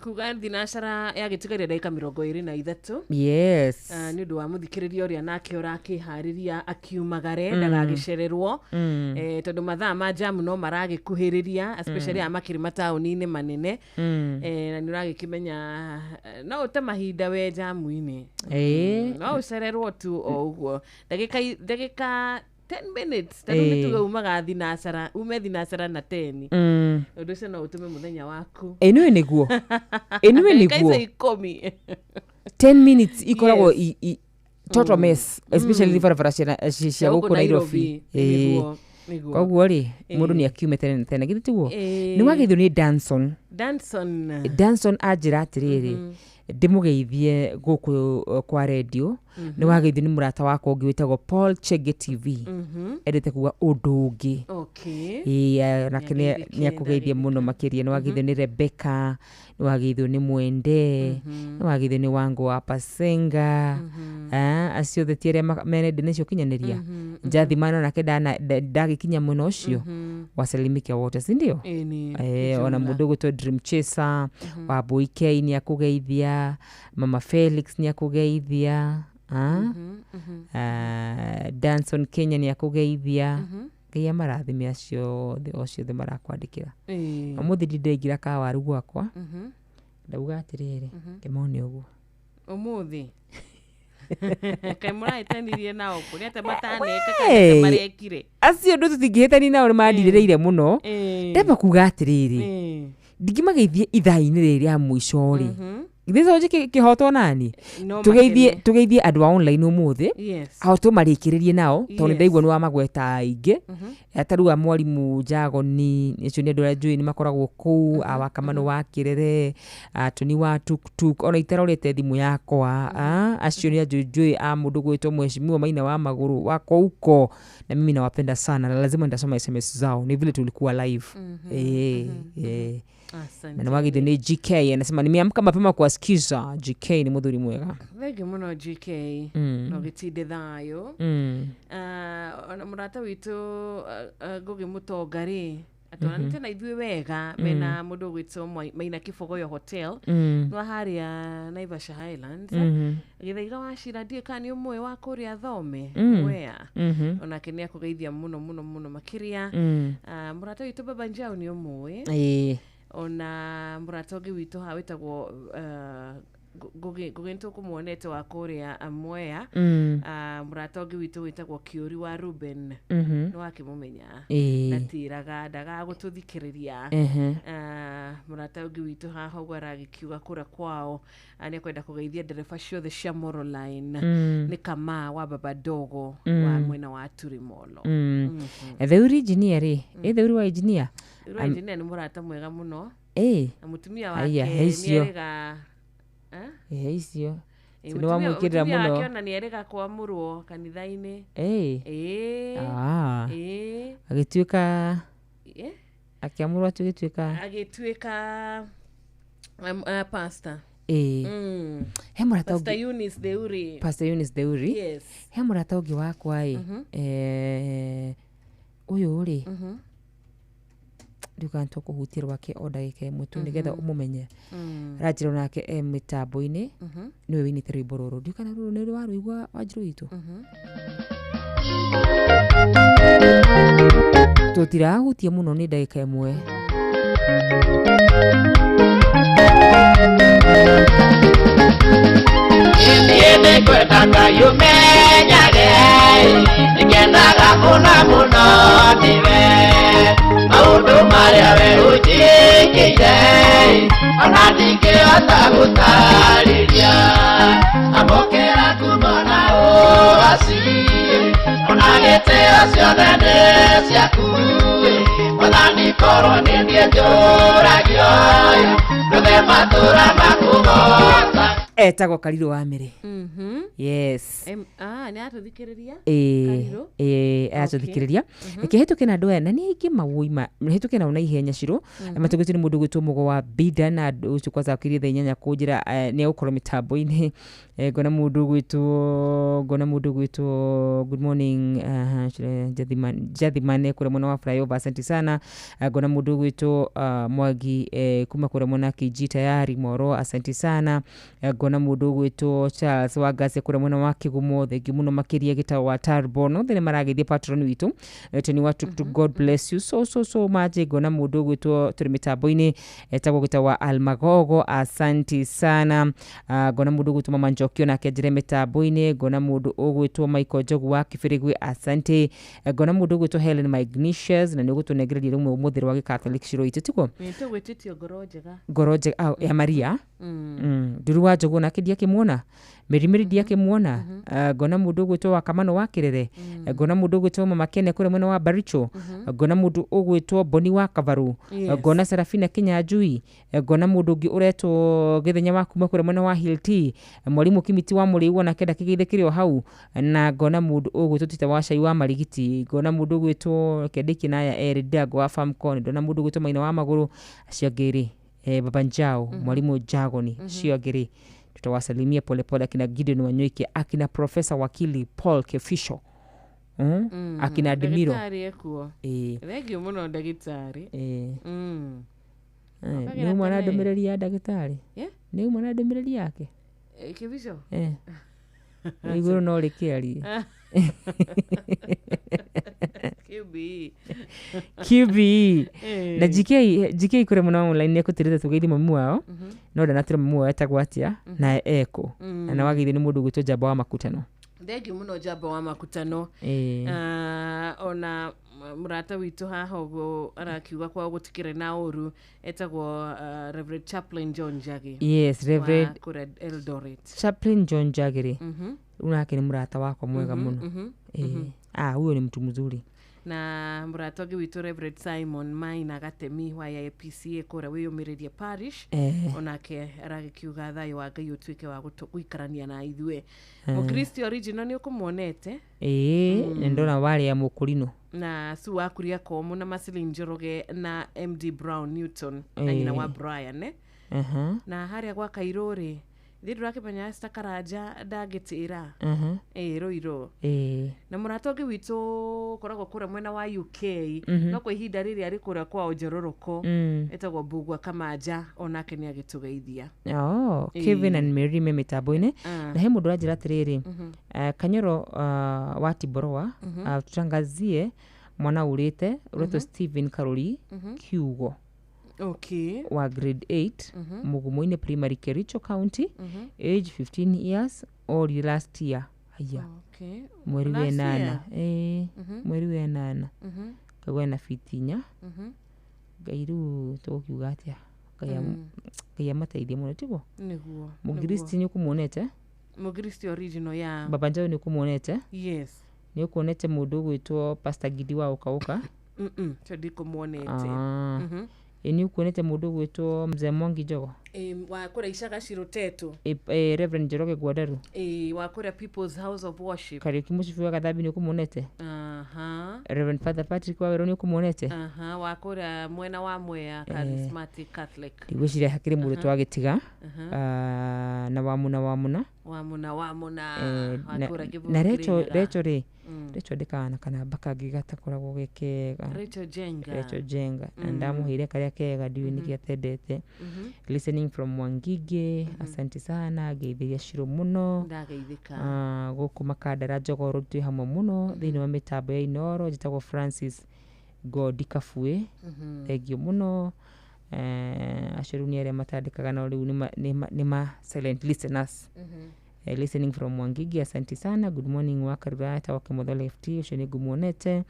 Kuga thinacara yagĩtigaria ndagĩka 23. Yes. Nĩ ũndũ wa mũthikĩrĩria ũrĩa nake ũrakĩharĩria akiumagare ndagagĩcererwo, tondũ mathaa ma jamu no maragĩkuhĩrĩria, especially aya makĩrĩ mataũni-inĩ manene. Na nĩ ũragĩkĩmenya, no ũte mahinda we jamu-inĩ. No ũcererwo tu o ũguo ndagĩka 10 minutes, ta rĩu nĩ tuge umaga thinacara, ume thinacara na 10, ũndũ ũcio no ũtũme mũthenya waku. Ĩnũĩ nĩguo, ĩnũĩ. Ndagĩka Nĩguo. icio 10. 10 minutes ikoragwo total mess, especially barabara cia gũkũ Nairobi. Nĩguo, nĩguo. Koguo rĩ, mũndũ nĩ akiume tene na tene, githĩ tiguo? Ĩĩ. Nĩ wageithio nĩ Danson. Danson. Danson anjĩra atĩrĩrĩ, ndĩmũgeithie gũkũ kwa redio. Nĩ wageithio nĩ mũrata wakwa ũngĩ wĩtagwo Paul Chege TV, endete kuga ũndũ ũngĩ. Ĩĩ, nake Nĩageithĩkire, nĩ akũgeithia mũno makĩria. Nĩ wageithio nĩ Rebecca, nĩ wageithio nĩ Mwende, nĩ wageithio nĩ Wango wa Pasenga. Acio othe ti arĩa mene nĩcio kinyanĩria njathimano nake ndagĩkinya mwena ũcio wasalimike wote, si ndio? Ĩni. Ona mũndũ ũgwĩtwo Dream Chaser wa Boikei nĩ akũgeithia, Mama Felix nĩ akũgeithia. Ah, Danson Kenya nĩ akũgeithia. Ngai amarathime acio othe, o ciothe marakwandĩkĩra. Ũmũthĩ ndindaingĩra kawaru gwakwa, ndauga atĩrĩrĩ, kĩmone ũguo. Ũmũthĩ kaĩ mũrahĩtanirie nao kũ? Nĩ atĩa mataneka kana nĩ atĩa marekire? Acio ndũ tũtingĩhĩtania nao, nĩ mandirĩrĩire mũno. Ndamba kuga atĩrĩrĩ, ndingĩmageithie ithaa-inĩ rĩrĩ rĩa mũico rĩ, githĩ to kĩhotwo nani? No. Tũgeithie Makene. tũgeithie andũ a online ũmũthĩ, aho tũmarĩkĩrĩrie nao, tondũ nĩ ndaigua nĩ wamagweta aingĩ, ta rĩu a mwarimũ Jagoni, acio nĩ andũ arĩa njũĩ nĩ makoragwo kũu, a Wakamano wa Kĩrere, Atoni wa Tuktuk, ona itarorete thimũ yakwa, acio nĩ anjũ njũĩ, a mũndũ gwĩtwo mheshimiwa Maina wa Magũrũ wa Kouko, na mimi nawapenda sana na lazima nitasoma SMS zao, ni vile tulikuwa live. Asante. Na nĩwageithio nĩ GK, anasema nimeamka mapema kuwasikiza. GK nĩ mũthuri mwega. Thengiũ mũno GK, no gĩtinde thayũ. Ona mũrata witũ Ngũgĩ Mũtonga rĩ, atwaranĩte na ithuĩ wega mena mũndũ ũgwĩtwo Maina Kĩbogoyo Hotel, no harĩa Naivasha Highlands. Gĩthaiga wa Cira, ndiũĩ kana nĩ ũmũĩ, wa kũrĩa Thome Mwea, onake nĩ akũgeithia mũno mũno mũno makĩria. Mũrata witũ Baba Njau nĩ ũmũĩ? Ĩĩ. Ona mũrata ũngĩ witũ haha wĩtagwo Ngũgĩ, Ngũgĩ nĩ tũkũmuonete, wa kũrĩa Mwea. Mũrata ũngĩ witũ wĩtagwo Kĩũri wa Ruben, nĩ wakĩmũmenya? Ĩĩ. Ndatĩraga ndagaga gũtũthikĩrĩria. Mũrata ũngĩ witũ haha ũguo aragĩkiuga kũrĩa kwao, nĩ ekwenda kũgeithia ndereba ciothe cia Moroline, nĩ Kamaa wa Baba Dogo wa mwena wa Turimolo. Theuri engineer rĩ, ĩ Theuri wa engineer. Rĩu engineer nĩ mũrata mwega mũno Ĩ. na mũtumia Haiya, wake he nĩ icio. erĩga. Eh? Ĩ icio. Ĩ, Nĩ wamwĩkĩrĩra mũtumia mũno. wake ona nĩ erĩga kwamũrwo kanitha-inĩ. Ĩ. Ĩĩ. Ah. Ĩĩ. Agĩtuĩka Ĩ? Akĩamũrwo atũgĩtuĩka Agĩtuĩka pastor. Ĩ. He mũrata Pastor ũngĩ. Eunice Theuri. Pastor Eunice Theuri. Yes. He mũrata ũngĩ wakwa ĩ, ũyũ rĩ, ndiuga nĩ tũkũhutia rwake o ndagĩka ĩmwe tu nĩgetha ũmũmenye. Aranjĩra onake e mĩtambo-inĩ, nĩwe wĩinĩte rwĩmbo rũrũ, ndiũ kana rũrũ nĩ warũigua, Wanjirũ witũ. Tũtirahutia mũno, nĩ ndagĩka ĩmwe. Niĩ nĩngwenda Ngai ũmenyage nĩngenaga mũno mũno nĩwe, maũndũ marĩa we ũnjĩkĩire ona ndingĩhota gũtarĩria. Amũkĩra ngumo na ũaci ona gĩtĩo, ciothe nĩ ciaku Mwathani. Korwo nĩ niĩ njũragio ndũthe matũra makũgoca. Etagwo Karirũ wa Mĩrĩ. Yes. Nä atå thikä rä ria. Ĩĩ, Karirũ? ĩĩ, aratũthikĩrĩria. Reke hĩtũke na andũ aya na nĩ aingĩ mawũima, hĩtũke nao na ihenya Ciro. Matũgĩtio nĩ mũndũ gwĩtwo Mũgo wa Bida, na andũ ũcio kwanza akirie thaa 8 kũnjĩra nĩ egũkorwo mĩtambo-inĩ. Ngona mũndũ gwĩtwo, ngona mũndũ gwĩtwo, good morning, Jathimane kũrĩa mwena wa flyover, asante sana. Ngona mũndũ gwĩtwo Mwangi kuma kũrĩa mwena wa KG tayari Moro, asante sana. Ngona mũndũ gwĩtwo Charles wa Ngacia kũrĩa mwena wa Kĩgumo, thengiũ mũno makĩria. Gĩtao wa Tarbo no thĩ nĩ marageithia patron witũ, Tony wa Tuktuk, God bless you so so so much. Ngona mũndũ gwĩtwo tũrĩ mĩtambo-inĩ etagwo Gĩtao wa Almagogo, asante sana. Ngona mũndũ gwĩtwo Mama Njokio nake njĩre mĩtambo-inĩ. Ngona mũndũ ũgwĩtwo Michael Njogu wa Kĩbĩrĩgwe, asante. Ngona mũndũ ũgwĩtwo Helen Magnesius, na nĩ ũgũtũnengereria rĩmwe ũmũthĩ rwa gĩcatholic Ciro itũ, tiguo? Nä tå gwä tä tio ngoro njega. Ngoro njega ya Maria. Nduru wa Njogu nake ndiakĩmuona, Mĩrimĩri ndiakĩmuona. Ngona mũndũ ũgwĩtwo wa Kamano wa Kĩrere. Ngona mũndũ ũgwĩtwo Mama Kene kũrĩa mwena wa Baricho. Ngona mũndũ ũgwĩtwo Boni wa Kavaru. Ngona Serafina Kinyanjui. Ngona mũndũ ũngĩ ũretwo Gĩthenya wa kuma kũrĩa mwena wa Hill Mwarimũ Kimiti wa Mũrĩu onake ndakĩgeithĩkĩre o hau, na ngona mũndũ ũgwĩtwo Tita wa Cai wa Marigiti. Ngona mũndũ ũgwĩtwo Kendĩki na aya erĩ Ndirango wa Famcon. Ndona mũndũ ũgwĩtwo Maina wa Magũrũ, acio angĩ rĩ, Baba Njao, Mwalimu Jagoni, acio angĩ rĩ tutawasalimia polepole, akina Gideon Wanyoike, akina Profesa Wakili Paul Kefisho, akina Admiro. Ndagĩtarĩ ekuo. Thengiũ mũno ndagĩtarĩ. Nĩ uma na ndũmĩrĩri ya ndagĩtarĩ? Yeah? Nĩ uma na ndũmĩrĩri yake? Kĩbico. Igũrũ no rĩkĩarie. QB. QBE na GK GK kũrĩa mũno online nĩ ekũtĩrĩte tũgeithie mami wao, no ndanatĩra mami wao etagwo atĩa na ekũ, na nĩwageithio nĩ mũndũ ũgwĩtwo Njamba wa Makutano. Thengiũ mũno Njamba wa Makutano. Ona mũrata witũ haha ũguo arakiuga kwao gũtikĩrĩ na ũru, etagwo Reverend Chaplain John Njagi. Yes, Reverend wa kũrĩa Eldoret. Chaplain John Njagi rĩu nake nĩ mũrata wakwa mwega mũno. Ah, huyo ni mtu mzuri. Na mũrata ũngĩ witũ Reverend Simon Maina Gatemi wa APCA kũrĩa wĩyũmĩrĩrie parish, onake aragĩkiuga thayũ wa Ngai ũtuĩke wa gũikarania na ithuĩ. Mũkristo original nĩ ũkũmuonete? Ĩĩ, nĩ ndona warĩa mũkũrinũ. Na Su wa Kuria Komu na Masilin Njoroge na MD Brown Newton na nyina wa Brian, eh? Na harĩa gwa Kairũ rĩ, ithuĩ ndũrakĩmenya Esther Karanja ndangĩtĩra ĩĩ Rũirũ. Na mũrata ũngĩ witũ ũkoragwo kũrĩa mwena wa UK, no kwa ihinda rĩrĩ arĩ kũrĩa kwao Njororoko, etagwo Mbugua Kamanja, onake nĩ agĩtũgeithia. Oh, Kevin and Mary me mĩtambo-inĩ. Na he mũndũ ũranjĩra atĩrĩrĩ, Kanyoro wa Tiboroa, tutangazie mwana ũrĩte ũretwo Stephen Karori Kiugo wa grade 8 Mugumoini Primary, Kericho County, age 15 years, ori last year, haya, mweri wa Last ĩnana year? Ĩĩ, mweri wa ĩnana kagwe na fiti 4. Ngai, rĩu tũgũkiuga atĩa? Ngai amateithie mũno, tiguo? Nĩguo. Mũngiristi nĩ ũkũmuonete? Mũkristo original ya. Baba Njau nĩ ũkũmuonete? Yes. Nĩ ũkuonete mũndũ ũgwĩtwo Pastor Gidi wa ũka? Cio ndikũmuonete. Ah. Ĩ, nĩ ũkuonete mũndũ ũgwĩtwo Mzee Mwangi Njogo? Wa kũrĩa Icaga Cirotetũ. Ĩ, Reverend Njoroge Gwandaru. Ĩ, wa kũrĩa People's House of Worship. Kariũki Mũcibi wa Gathambi nĩ ũkũmuonete? Aha. Reverend Father Patrick Wawerũ nĩ ũkũmuonete? Aha, wa kũrĩa mwena wa Mwea Charismatic Catholic. Ndigwĩciria hakĩrĩ mũndũ twagĩtiga. Ah, na wamuna wamuna. Wamuna wamuna. Wa kũrĩa Kĩbũrũ na Recho. Kĩrĩnyaga. Recho rĩ, Recho ndĩkaga na kanamba kangĩ gatakoragwo ge kega. Rachel Jenga. Recho Jenga, na ndamũheire karĩa kega, ndiũĩ nĩkĩ atendete. Listening from Mwangige, asante sana, ngeithĩria Ciro mũno. Ndageithĩka. Ah, gũkũ Makandara Njogoro twĩ hamwe mũno thĩinĩ wa mĩtambo ya Inoro. Njĩtagwo Francis Godi Kabue, thengiũ mũno. Acio rĩu nĩ arĩa matandĩkaga, no rĩu nĩ ma silent listeners. Listening from Mwangigi, asante sana. Good morning wa Karura, etagwo Kĩmotho Left, ũcio nĩ ngũmuonete.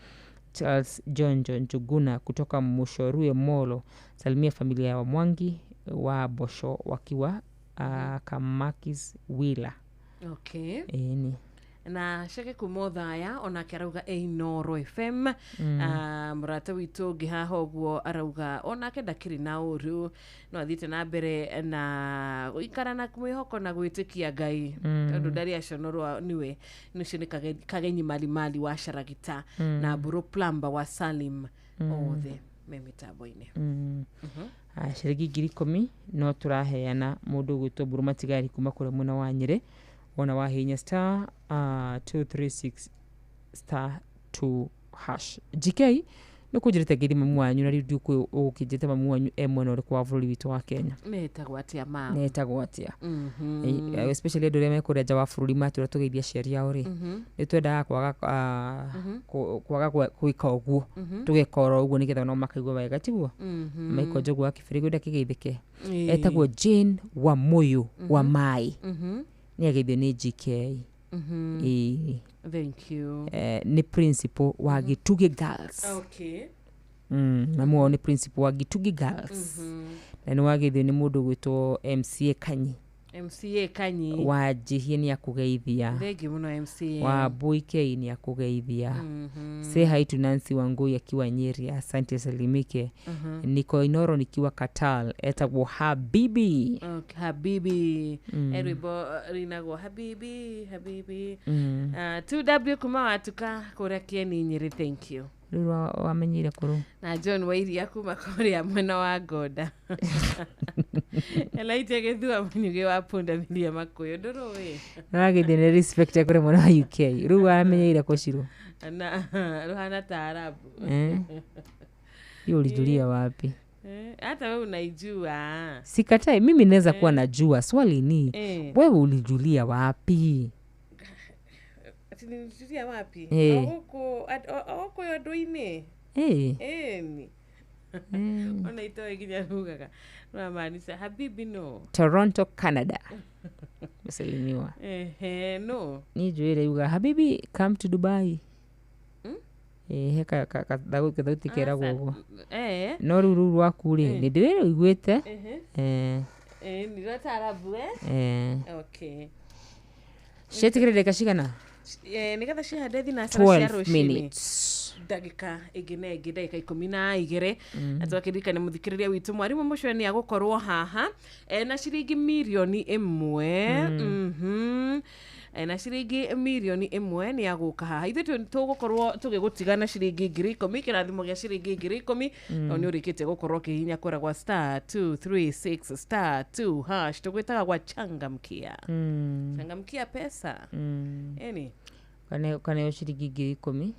Charles Jonjo Njuguna kutoka Mushorue Molo, salimia familia ya Mwangi wa Bosho wakiwa Kamakis Wila. Ĩni. Na ceke kuma ũthaya onake arauga e Inoro FM. Mũrata witũ ũngĩ haha ũguo arauga onake ndakĩrĩ na ũru, no athiĩte na mbere na gũikara na mwĩhoko na gwĩtĩkia Ngai, tondũ ndarĩ aconorwo nĩwe. Nĩũcio nĩ Kagenyi Malimali wa Sharagita na Mbũrũ Plumber wa Salim, othe me mĩtambo-inĩ. Ciringi 10,000 no tũraheana mũndũ ũgwĩtwo Mbũrũ Matigari kuma kũrĩa mwena wa Nyĩrĩ, wona wahihinya star 236 star 2 hash. GK nĩ kũnjĩrĩte ngeithi mamu wanyu, na rĩu ndiũkũĩ ũgũkĩnjĩte mamu wanyu e mwena ũrĩkũ wa bũrũri witũ wa Kenya. Nĩtagwo atĩa ma? Netagwo atĩa? Especially andũ arĩa me kũrĩa nja wa bũrũri matwĩra tũgeithie aciari ao rĩ, nĩ twendaga kwaga gwĩka ũguo, tũgeka oro ũguo nĩgetha nao makaigua wega, tiguo? Maiko Njogu wa Kĩbĩrĩgũ ndakĩgeithĩke. Etagwo Jane Wamuyu wa Mai, nĩ ageithio nĩ GK. Ĩĩ. Thank you. Nĩ principal wa Gĩtugĩ Girls. Mamu wao nĩ principal wa Gĩtugĩ Girls, na nĩ wageithio nĩ mũndũ ũgwĩtwo MCA Kanyi. MCA Kanyi. Wa Njihie nĩ akũgeithia. Thengi mũno MCA. Wa Boy K nĩ akũgeithia. Say hi to Nancy Wangui akiwa Nyeri, asante, salimike. Niko Inoro nikiwa Katal, etagwo Habibi. Okay, Habibi. Rwĩmbo rinagwo Habibi Habibi. 2W kuma watuka kũrĩa Kĩeni Nyĩrĩ, thank you. Rĩu wamenyire kũrũ? Na John Wairia kuma kũrĩa mwena wa Ngoda, Elijah Gĩthua Mũnyugĩ wa punda milia Makũyũ, ndũrũĩ? Nĩwageithio nĩ respect kũrĩa mwena wa UK. Rĩu wamenyeire kũcirwo? Na rũhana ta Arabu. Eh? Hiyo ulijulia wapi? Hata wewe unaijua. Sikatai, mimi naweza kuwa najua, swali ni wewe ulijulia wapi? Ati nilijulia wapi? Eh. O gũkũ andũ-inĩ. Ĩni ona itoĩ nginya rugaga rũramaanisha habibi no. Toronto, Canada, mesalimiwa. Ehe, no. Niĩ njũĩ yuga habibi come to Dubai. He kathauti keragwo ũguo. No rĩu rũu rwaku rĩ, nĩ ndĩrĩrũiguĩte. Ni rwa taarabu eh? Eh. Okay. Ciatigĩre ndagĩka cigana? Nĩgetha cihande thinacara cia 12 rũcinĩ. Minutes. Ndagĩka ĩngĩ na ĩngĩ ndagĩka 12, na twakĩririkana mũthikĩrĩria witũ mwarimũ mũcio nĩ agũkorwo haha na ciringi 1 mirioni. Na ciringi 1 mirioni nĩ agũka haha, ithuĩ tũgũkorwo tũgĩgũtiga na ciringi 10,000, kĩrathimo gĩa ciringi 10,000, no nĩ ũrĩkĩtie gũkorwo ũkĩhihinya kũrĩa gwa star 236 star 2 hash. Tũgwĩtaga gwa changamkia, changamkia pesa. Ĩni. Kaneo ciringi 10,000.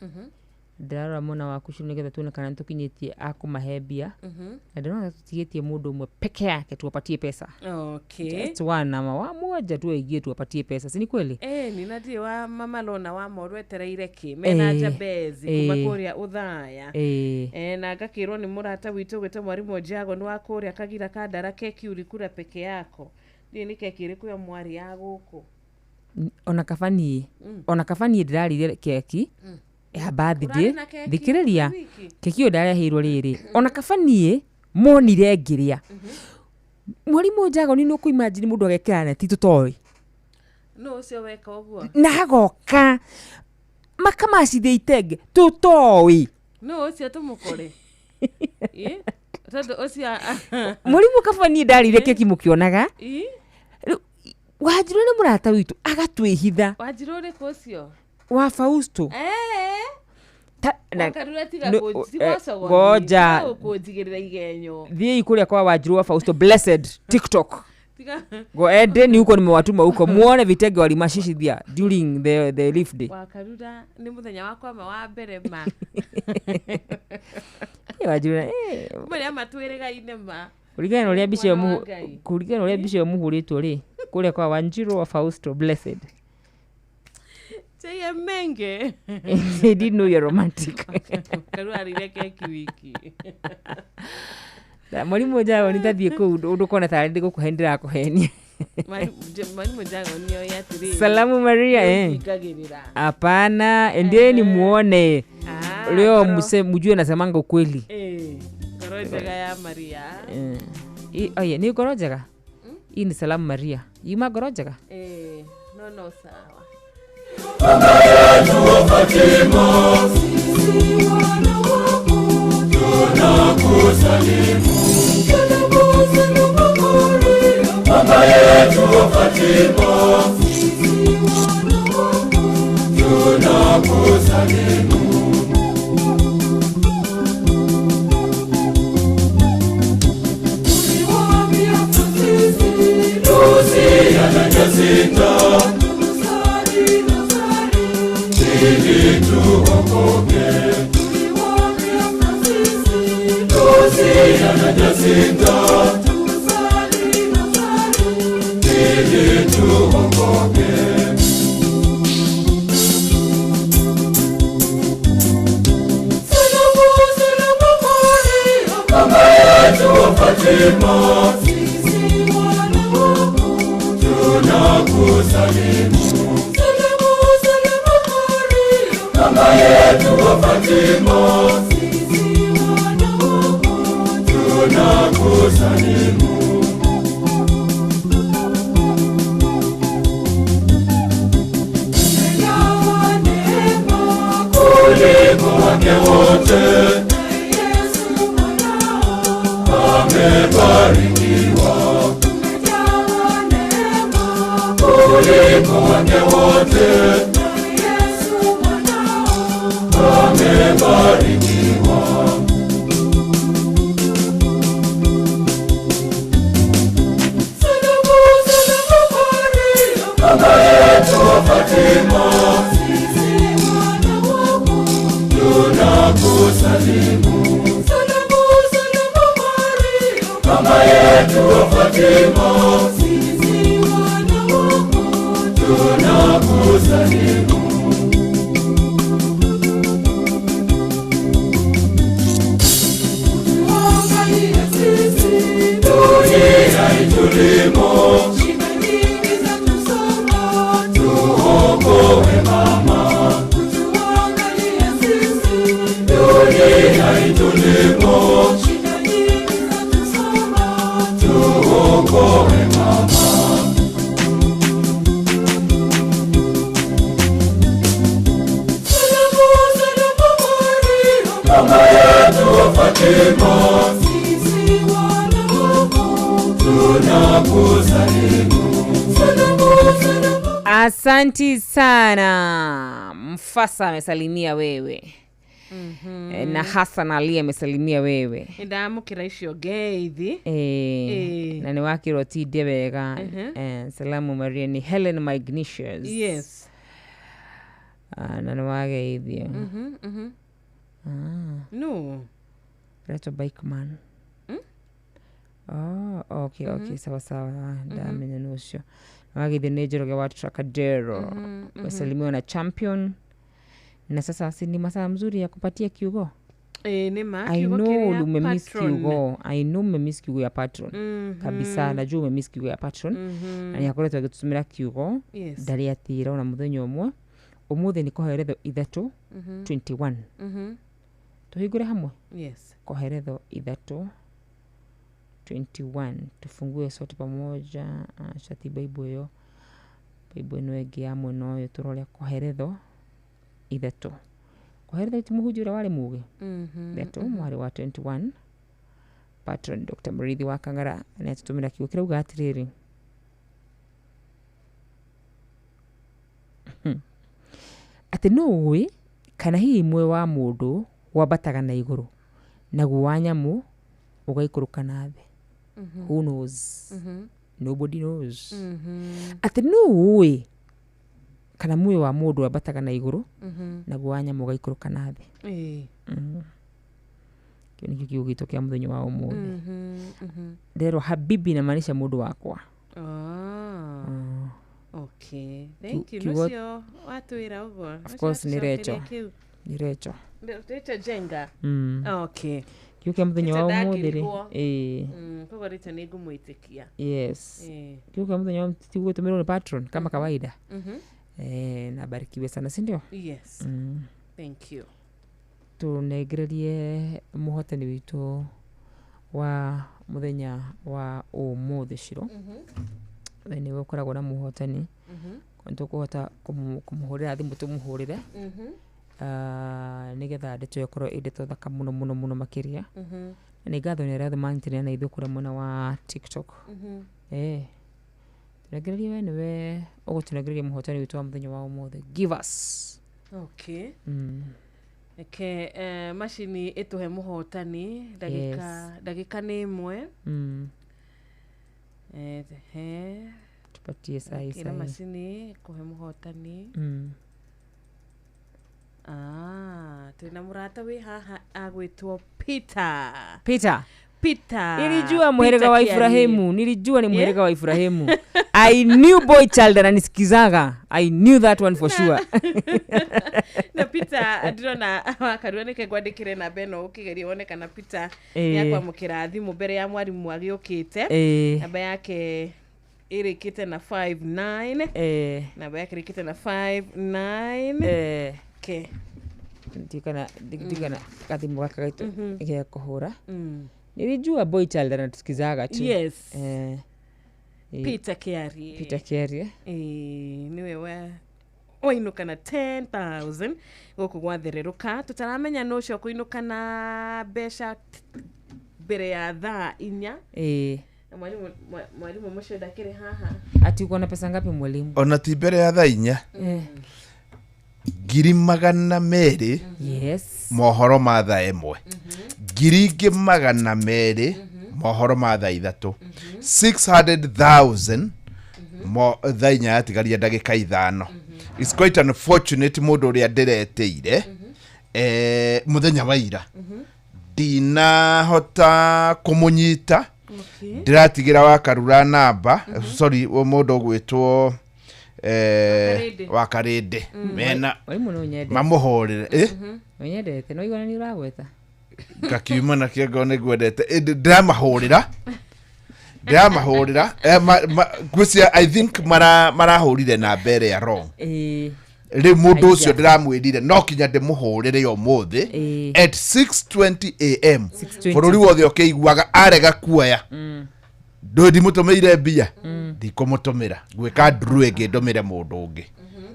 Ndĩrarora mwena waku cio nĩgetha tuone kana nĩtũkinyĩtie akũmahe mbia, na ndĩrona tũtigĩtie mũndũ ũmwe peke yake tuwapatie pesa. Just one ama wa moja tu aingie tuwapatie pesa, si ni kweli? Ĩni, na ndirĩ wa mama Lona wa Moru etereire kĩ mena Jabezi kuma kũrĩa Ũthaya. Na ngakĩrwo nĩ mũrata witũ gwĩtwo mwarimũ Njago nĩ wa kũrĩa Kagira Kandara, keki ulikula peke yako, ndiĩ nĩ keki ĩrĩkũ yo mwarĩ ya gũkũ. Ona kaba niĩ, ona kaba niĩ ndĩrarĩire keki ya birthday. Ũrarĩ na keki Thikĩrĩria. wiki? Keki ĩyo ndareheirwo rĩrĩ, ona kaba niĩ monire ngĩrĩa. Mwarimũ Njagoni, nĩ ũkũimagine mũndũ agekĩra neti tũtoĩ? No ũcio weka ũguo? Na agoka makamacithia itenge tũtoĩ. No ũcio tũmũkore. Ĩ? Tondũ ũcio Mũrimũ, kaba niĩ ndarĩire keki mũkĩonaga. Ĩ? Rĩu, Wanjirũ nĩ mũrata witũ agatwĩhitha. Wanjirũ ũrĩkũ ũcio? Wa Fausto. Wakarura tiga tiga Ngoja. kũnjigĩrĩra igenyo. Thiĩi kũrĩa kwa Wanjirũ wa Fausto Blessed TikTok. Tiga. Go endeni huko, nimewatuma huko muone vitenge walimashishithia during the leaf day. Wakarura nĩ mũthenya wakwa ma wa mbere ma. Wanjirũ marĩa matwĩrĩgaine ma. Kũringana na ũrĩa mbica ĩyo Mwana wa Ngai. Kũringana na ũrĩa mbica ĩyo mũhũrĩtwo rĩ, kũrĩa kwa Wanjirũ wa Fausto Blessed. Chai menge. They didn't know you're romantic. Karura arĩire keki wiki. Mwarimũ Njago nĩ tathiĩ kũu ndũkona tarĩ ndĩgũkũhenia, ndĩrakũhenia. Mwarimũ Njago nĩoĩ atĩrĩrĩ. Salamu Maria, eh. Nĩũnjingagĩrĩra. Hapana, endeni muone. Ah, Leo mse mjue nasemanga ukweli. Ngoro njega ya Maria. Eh. Oye, ni ngoro njega? Hii ni Salamu Maria. Yuma ngoro njega? No sawa. Asanti sana. Mfasa amesalimia wewe. Na Hassan Ali amesalimia wewe. Ndamukira icio ngeithi. Na nĩ wakĩrwo tinde wega. Salamu Maria ni Helen Magnesius. Yes. Na nĩ wageithio. No. Reto Bike Man. Oh, okay, okay, sawa sawa. Ndamenya nĩ ũcio. Wageithio nĩ Njoroge wa Trocadero. Wasalimiwa na Champion. Na sasa si ni masaa mzuri ya kupatia kiugo. Nĩ ma I kiugo know kĩrĩa umemiss patron. kiugo. I know umemiss kiugo ya patron. Kabisa najua umemiss kiugo ya patron. Na nĩakoretwo agĩtũtũmĩra kiugo. Yes. Ndarĩ atĩra ona mũthenya ũmwe. Ũmũthĩ nĩ koheretho ithatũ 21. Tũhingũre hamwe. Yes. Koheretho ithatũ 21. Tufungue sote pamoja. Cati Bible ĩyo. Bible ĩno ĩngĩ ya mwena ũyũ tũrore koheretho ithatũ. Koheretho ti mũhunjia ũrĩa warĩ mũgĩ. Ithatũ mwarĩ wa 21. Patron Dr. Muriithi wa Kang'ara nĩ atũtũmĩra kiugo kĩrauga atĩrĩrĩ. Atĩ nũ ũĩ kana hihi muoyo wa mũndũ wambataga na igũrũ naguo wa nyamũ ũgaikũrũka na thĩ. Who knows? Nobody knows. Atĩ nũ ũĩ kana muoyo wa mũndũ wambataga na igũrũ naguo wa nyamũ ũgaikũrũka na thĩ. Kĩu nĩkĩo kiugo gitũ kĩa mũthenya wa ũmũthĩ. Nderwo habibi inamaanisha mũndũ wakwa. Okay. Thank you. Kiugo- Nũcio watwĩra ũguo. Of course nĩ Rachel. Nĩ Rachel. Rachel Jenga. Okay. Kiugo kĩa mũthenya wa Rachel ũmũthĩ rĩ. ndakĩrigwo. Koguo Rachel nĩ ngũmwĩtĩkia. Yes. Kiugo kĩa mũthenya wa tigũtũmĩrwo nĩ patron kama kawaida. Na barikiwe sana, si ndio? Yes. Thank you. Tũnengererie mũhotani witũ wa mũthenya wa ũmũthĩ Ciro. We nĩwe ũkoragwo na mũhotani. Nĩtũkũhota kũmũhũrĩra thimũ tũmũhũrĩre nĩgetha ndeto ĩyo ĩkorwo ĩ ndeto thaka mũno mũno mũno makĩria. Na nĩ ngatho nĩ arĩa othe manyitanĩra na ithuĩ kũrĩa mwena wa TikTok. Tũnengererie we nĩwe ũgũtũnengereria mũhotani witũ wa mũthenya wa ũmũthĩ. Give us. Okay. Reke macini ĩtũhe mũhotani ndagĩka ndagĩka nĩ ĩmwe. He Tupatie sahi kĩra sahi. Macini kũhe mũhotani. Ah, twĩna mũrata wĩ haha agwĩtwo Peter. Peter. Peter. Nilijua muherega Peter wa Kiarie. Ibrahimu, nilijua ni muherega wa Ibrahimu. I knew boy child ananisikizaga. I knew that one for sure. Na Peter ndĩrona wakarua nĩke ngwandĩkĩre namba ĩno ũkĩgeria wone kana Peter nĩakwamũkĩra thimũ mbere ya mwarimũ agĩũkĩte. Namba yake ĩrĩkĩte na 59. Namba yake ĩrĩkĩte na 59. Okay. Ndikana gathimũ gaka gaitũ gĩa kũhũra. Nilijua boy child anatusikizaga tu. Peter Kiarie. Peter Kiarie. Nĩwe wa wainũka na 10,000 gũkũ gwathererũka tũtaramenya nũ ũcio kũinũka na mbeca mbere ya thaa 4. Na mwalimu mwalimu mũcio ndakĩrĩ haha. Ati uko na pesa ngapi mwalimu? Ona ti mbere ya thaa 4, 200,000. Mohoro ma thaa 1, 200,000 mohoro ma thaa 3, 600,000 mo thaa 4 yatigaria ndagĩka 5. It's quite unfortunate mũndũ ũrĩa ndĩretĩire mũthenya wa ira ndinahota kũmũnyita. Ndĩratigĩra wakarura namba, sorry, mũndũ ũgwĩtwo Wakarĩndĩ. Wakarĩndĩ mena Mwalimu nĩ ũnyendete. Mamũhũrĩre. Ũnyendete no igona nĩ ũragweta. Ngakiuma nakĩo ngoro nĩ ngwendete. Ĩndĩ ndĩramahũrĩra ngwĩciria I think marahũrire namba ĩrĩa wrong. Rĩu mũndũ ũcio ndĩramwĩrire no kinya ndĩmũhũrĩre ũmũthĩ at 6:20 am. 6:20. Bũrũri wothe ũkĩiguaga arega kuoya ndũĩ ndimũtũmĩire mbia ndikũmũtũmĩra ngwĩka nduru ĩngĩ ndũmĩre mũndũ ũngĩ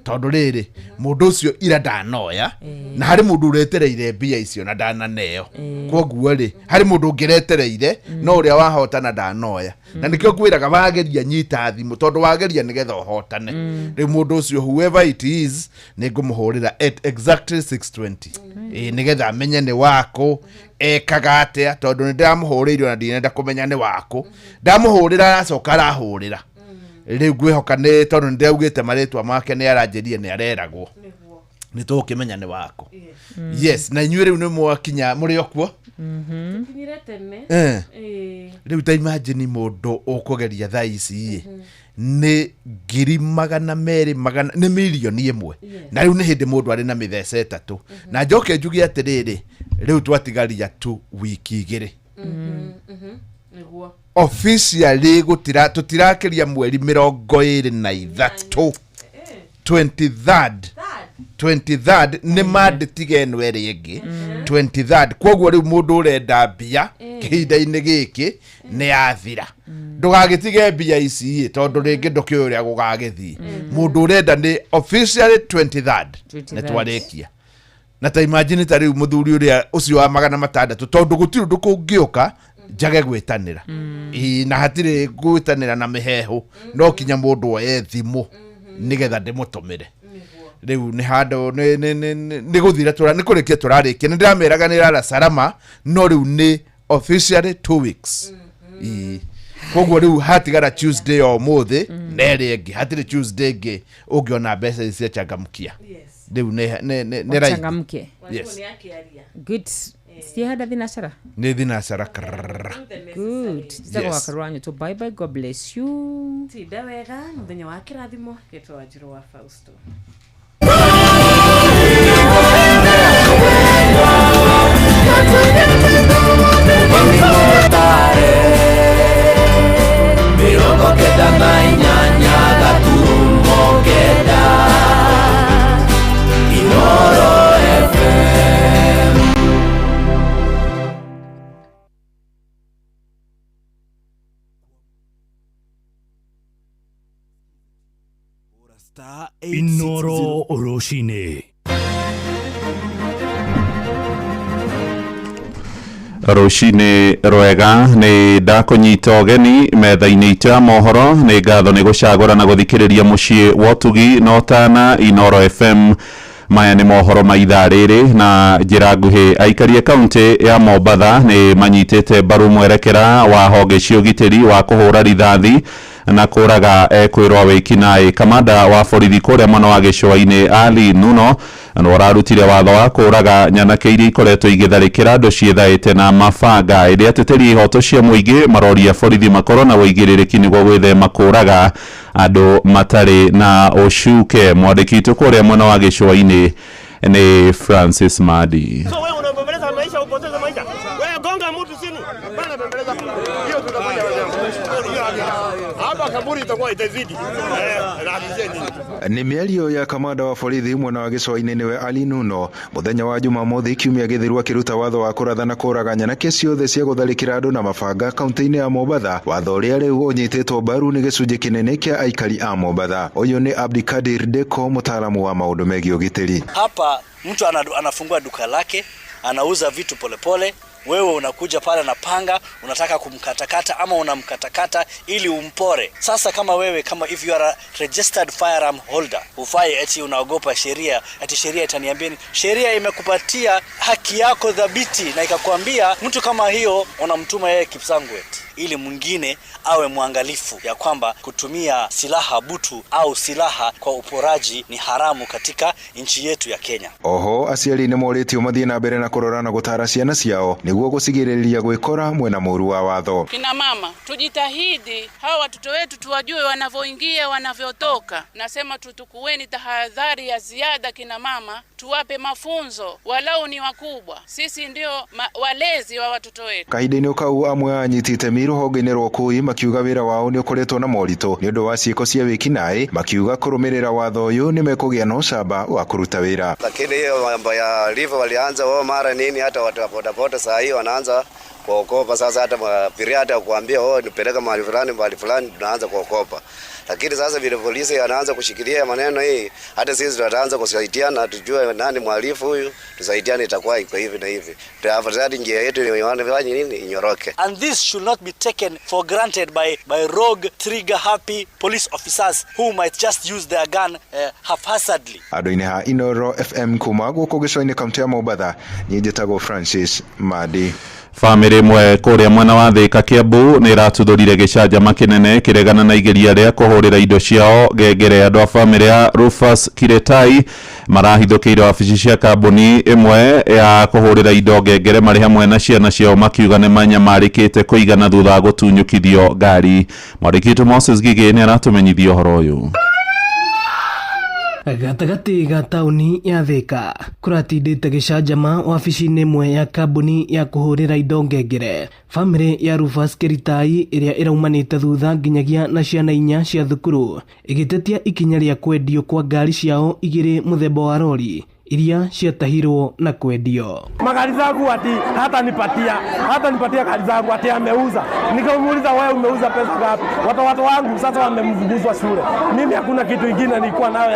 tondũ rĩrĩ mũndũ ũcio ira ndanoya na harĩ mũndũ ũretereire mbia icio na ndananeo. Koguo rĩ harĩ mũndũ ũngĩretereire no ũrĩa wahotana ndanoya na nĩkĩo ngwĩraga wageria nyita thimũ tondũ wageria nĩgetha ũhotane. Rĩu mũndũ ũcio, whoever it is, nĩ ngũmũhũrĩra at exactly 6:20 ĩĩ nĩgetha amenye nĩ wakũ ekaga atĩa tondũ nĩ ndĩramũhũrĩire na ndinenda kũmenya nĩ wakũ ndamũhũrĩra aracoka arahũrĩra rĩu ngwĩhoka nĩ tondũ nĩ ndĩraugĩte marĩtwa make nĩ aranjĩrie nĩ areragwo nĩ tũgũkĩmenya nĩ wakũ. Yes, na inyuĩ rĩu nĩ mwakinya mũrĩ o kuo. Tũkinyire tene. Rĩu ta imagine mũndũ ũkũgeria thaa ici ĩ nĩ 200,000 magana nĩ 1 million na rĩu nĩ hĩndĩ mũndũ arĩ na mĩthece 3 na njoke njuge atĩrĩrĩ rĩu twatigaria tu wiki 2. Nĩguo. Officially gũtira tũtirakĩria mweri 23, 23rd, 23rd nĩ mandĩtiga ĩno ĩrĩa ĩngĩ 23rd. Koguo rĩu mũndũ ũrenda mbia kĩhinda-inĩ gĩkĩ nĩ yathira ndũgagĩtige mbia ici ĩ tondũ rĩngĩ ndũkĩũĩ ũrĩa gũgagĩthiĩ. Mũndũ ũrenda nĩ officially 23rd nĩ 23rd. Twarĩkia na ta imagine ta rĩu mũthuri ũrĩa ũcio wa 600 tondũ gũtirĩ ũndũ kũngĩũka njage gwĩtanĩra. Ĩĩ, na hatirĩ gwĩtanĩra na mĩhehu no kinya mũndũ oye thimũ nĩgetha ndĩmũtũmĩre rĩu nĩ handũ nĩ gũthira nĩ kũrĩkia tũrarĩkia nĩ ndĩrameraga nĩ rara salama no rĩu nĩ officially 2 weeks. Ĩĩ. Koguo rĩu hatigara Tuesday o ũmũthĩ na ĩrĩa ĩngĩ hatirĩ Tuesday ĩngĩ ũngĩona mbeca ici cia changamkia rĩu nĩ raithi. Wachangamke. Yes. Nĩ akĩaria. Good. Cihanda thinacara. Nĩ thinacara krrrr. Good. Njagwo Yes. wakarwa nyũtũ. Bye bye, God bless you. Tinda wega mũthenya wa kĩrathimo gĩtwo Wanjirũ wa Fausto. 98.9 Inoro FM. Star Inoro rũcinĩ. Rũcinĩ rwega, nĩ ndakũnyita ũgeni metha-inĩ itũ ya mohoro. Nĩ ngatho nĩ gũcagũra na gũthikĩrĩria mũciĩ wa ũtugi na ũtana, Inoro FM. Maya nĩ mohoro ma ithaa rĩrĩ na njĩra nguhĩ. Aikari a kaunti ya Mombatha nĩ manyitĩte mbaru mwerekera wa honge cia ũgitĩri wa kũhũra rithathi na kũraga ekwĩrwo wĩkinaĩ. Kamanda wa borithi kũrĩa mwena wa gĩcũa-inĩ Ali Nuno nĩ ũrarutire watho wa kũraga nyanake iria ikoretwo igĩtharĩkĩra andũ ciĩthaĩte na mabanga. Ĩrĩa ateteri ihoto cia mũingĩ maroria borithi makorwo na ũigĩrĩrĩki nĩguo gwĩthema kũraga andũ matarĩ na ũcuke. Mwandĩki witũ kũrĩa mwena wa gĩcũa-inĩ nĩ Francis Madi. So wewe unabembeleza maisha, upoteze maisha. Wewe gonga mtu chini. Bana bembeleza. Hiyo tutafanya wazee. Hapa kaburi itakuwa itazidi. Na hakikisheni. Nĩ mĩario ya kamanda wa borithi mwena wa gĩcũa-inĩ nĩwe Ali Nuno mũthenya wa Jumamothi kiumia gĩthiru, akĩruta watho wa kũratha na kũraga nyanake ciothe cia gũtharĩkĩra andũ na mabanga kaunti-inĩ ya Mombatha, watho ũrĩa rĩu ũnyitĩtwo mbaru nĩ gĩcunjĩ kĩnene kĩa aikari a Mombatha. Ũyũ nĩ Abdikadir Deko, mũtaalamu wa maũndũ megiĩ ũgitĩri. Hapa mtu anafungua duka lake, anauza vitu polepole, wewe unakuja pale na panga, unataka kumkatakata ama unamkatakata ili umpore. Sasa kama wewe, kama if you are a registered firearm holder, hufai eti unaogopa sheria, eti sheria itaniambia nini? Sheria imekupatia haki yako thabiti na ikakwambia mtu kama hiyo unamtuma yeye Kipsangwet ili mwingine awe mwangalifu ya kwamba kutumia silaha butu au silaha kwa uporaji ni haramu katika nchi yetu ya Kenya. Oho aciari nĩ morĩtio mathiĩ na mbere na kũrora na gũtara ciana ciao nĩguo gũcigĩrĩria gwĩkora mwena mũru wa watho. Kina mama, tujitahidi hawa watoto wetu tuwajue wanavyoingia, wanavyotoka. Nasema tutukueni tahadhari ya ziada kina mama, tuwape mafunzo walau ni wakubwa. Sisi ndio walezi wa watoto wetu. Kahinda-inĩ kau, amwe a anyiti itemi rũhonge-inĩ rwa ũkui makiuga wĩra wao nĩ ũkoretwo na moritũ nĩ ũndũ wa ciĩko cia wĩkinaĩ, makiuga kũrũmĩrĩra watho ũyũ nĩ mekũgĩa na ũcamba wa kũruta wĩra. Lakini hiyo mambo ya livo walianza wao mara nini, hata watu wa bodaboda saa hii wanaanza kuogopa sasa. Hata abiria hata kuambia, "Oh, nipeleka mahali fulani, mahali fulani," tunaanza kuogopa. Lakini sasa vile polisi anaanza kushikilia maneno hii, hata sisi tutaanza kusaidiana, tujue nani mhalifu huyu, tusaidiane, itakuwa iko hivi na hivi. Tafadhali njia yetu ifanye nini, inyoroke. And this should not be taken for granted by rogue, trigger happy police officers who might just use their gun haphazardly. Andũ-inĩ ha Inoro FM kuma gũkũ gĩcũa-inĩ kaunti ya Mombatha, niĩ njĩtagwo Francis Madi. Bamĩrĩ ĩmwe kũrĩa mwena wa Thĩka, Kĩambu, nĩ ĩratuthũrire gĩcanjama kĩnene kĩregana na igeria rĩa kũhũrĩra indo ciao ngengere. Andũ a bamĩrĩ ya Rufus Kiretai marahithũkĩire wabici cia kambuni ĩmwe ya kũhũrĩra indo ngengere marĩ hamwe na ciana ciao, makiuga nĩ manyamarĩkĩte kũigana thutha wa gũtunyũkithio ngari. Mwandĩki witũ Moses Gigĩ nĩ aratũmenyithia ũhoro ũyũ. Gatagatĩ ga taũni ya Thĩka kũratindĩte gĩcanjama wabici-inĩ ĩmwe ya kambuni ya kũhũrĩra indo ngengere. Bamĩrĩ ya Rufus Keritai, ĩrĩa ĩraumanĩte thutha nginyagia na ciana inya cia thukuru, ĩgĩtetia ikinya rĩa kwendio kwa ngari ciao igĩrĩ mũthemba wa rori iria ciatahirwo na kwendio. Magari zangu ati hata nipatia gari zangu, ati ameuza. Nikamuuliza, "Wewe umeuza pesa ngapi?" Watoto wangu sasa wamemfukuzwa shule. Mimi hakuna kitu ingine nilikuwa nayo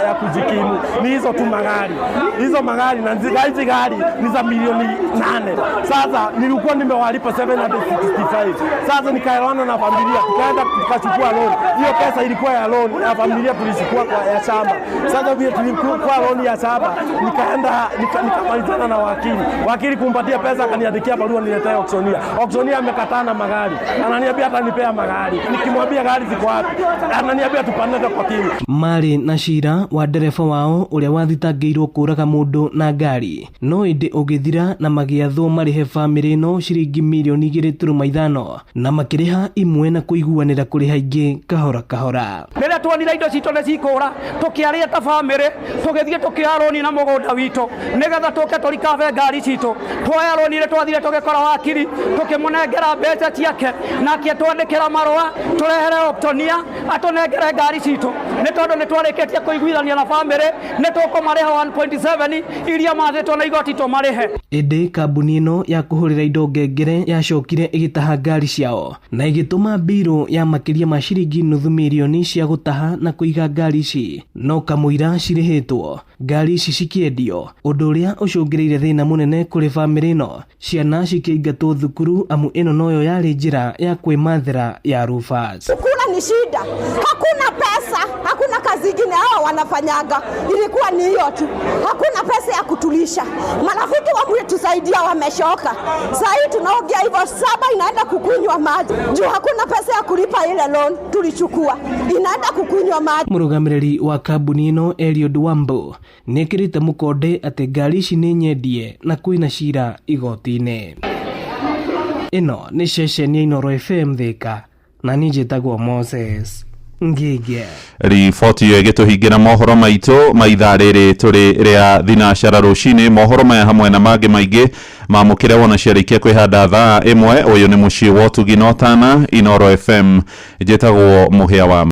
ya kujikimu, ni hizo tu magari, hizo magari na hizi gari ni za milioni 8. Sasa nilikuwa nimewalipa 765. Sasa nikaelewana na familia, tukaenda tukachukua loan. Hiyo pesa ilikuwa ya loan ya familia, tulichukua kwa ya shamba. Sasa vile tulikuwa loan ya shamba, nikaenda nikamalizana na wakili. Wakili kumpatia pesa, akaniandikia barua niletee auctioneer. Auctioneer amekataa na magari, ananiambia atanipea magari. Nikimwambia gari ziko wapi, ananiambia tupande kwa timu. Marĩ na cira wa ndereba wao ũrĩa wathitangĩirwo kũraga mũndũ na ngari, no ĩndĩ ũgĩthira na magĩathwo marĩhe bamĩrĩ ĩno ciringi mirioni 2.5, na makĩrĩha imwe na kũiguanĩra kũrĩha ingĩ kahora kahora. Rĩrĩa tuonire indo citũ nĩ cikũra, tũkĩaria ta bamĩrĩ, tũgĩthiĩ. Tũkĩoya rũni na mũgũnda witũ nĩgetha tũke tũrikabe ngari citũ. Tuoya rũni rĩ twathire tũgĩkora wakiri, tũkĩmũnengera mbeca ciake, nake atwandĩkĩra marũa tũrehere optonia atũnengere ngari citũ, nĩ tondũ nĩ twarĩkĩtie kũiguithania na bamĩrĩ nĩ tũkũmarĩha 1.7 iria mathĩtwo na igoti tũmarĩhe. Ĩndĩ kambuni ĩno ya kũhũrĩra indo ngengere yacokire ĩgĩtaha ngari ciao na ĩgĩtũma mbirũ ya makĩria ma ciringi nuthu mirioni cia gũtaha na kũiga ngari ici, no kamũira cirĩhĩtwo ngari ici cikĩendio, ũndũ ũrĩa ũcũngĩrĩire thĩna mũnene kũrĩ bamĩrĩ ĩno, ciana cikĩingatwo thukuru amu ĩno noyo yarĩ njĩra ya kwĩmathĩra ya Rufus. Kula ni shida, hakuna pesa, hakuna kazi ingine hawa wanafanyaga, ilikuwa ni hiyo tu, hakuna pesa ya kutulisha. Marafiki wametusaidia, wameshoka. Saa hii tunaongea hivyo, saba inaenda kukunywa maji juu hakuna pesa ya kulipa ile loan tulichukua, inaenda kukunywa maji. Mũrũgamĩrĩri wa kambuni ĩno Eliud Wambo nĩekĩrĩte mũkonde atĩ ngari ici nĩ nyendie na kwĩna cira igoti-inĩ. Ĩno nĩ ceceni ya Inooro FM Thika, na niĩ njĩtagwo Moses Ngige. Riboti ĩyo ĩgĩtũhingĩra mohoro maitũ ma ithaa rĩrĩ tũrĩ rĩa thinacara rũcinĩ. Mohoro maya hamwe na mangĩ maingĩ mamũkĩre wona ciarĩkia kwĩhanda thaa 1. Ũyũ nĩ mũciĩ wa ũtugi na ũtana, Inooro FM. Njĩtagwo Mũhĩa wa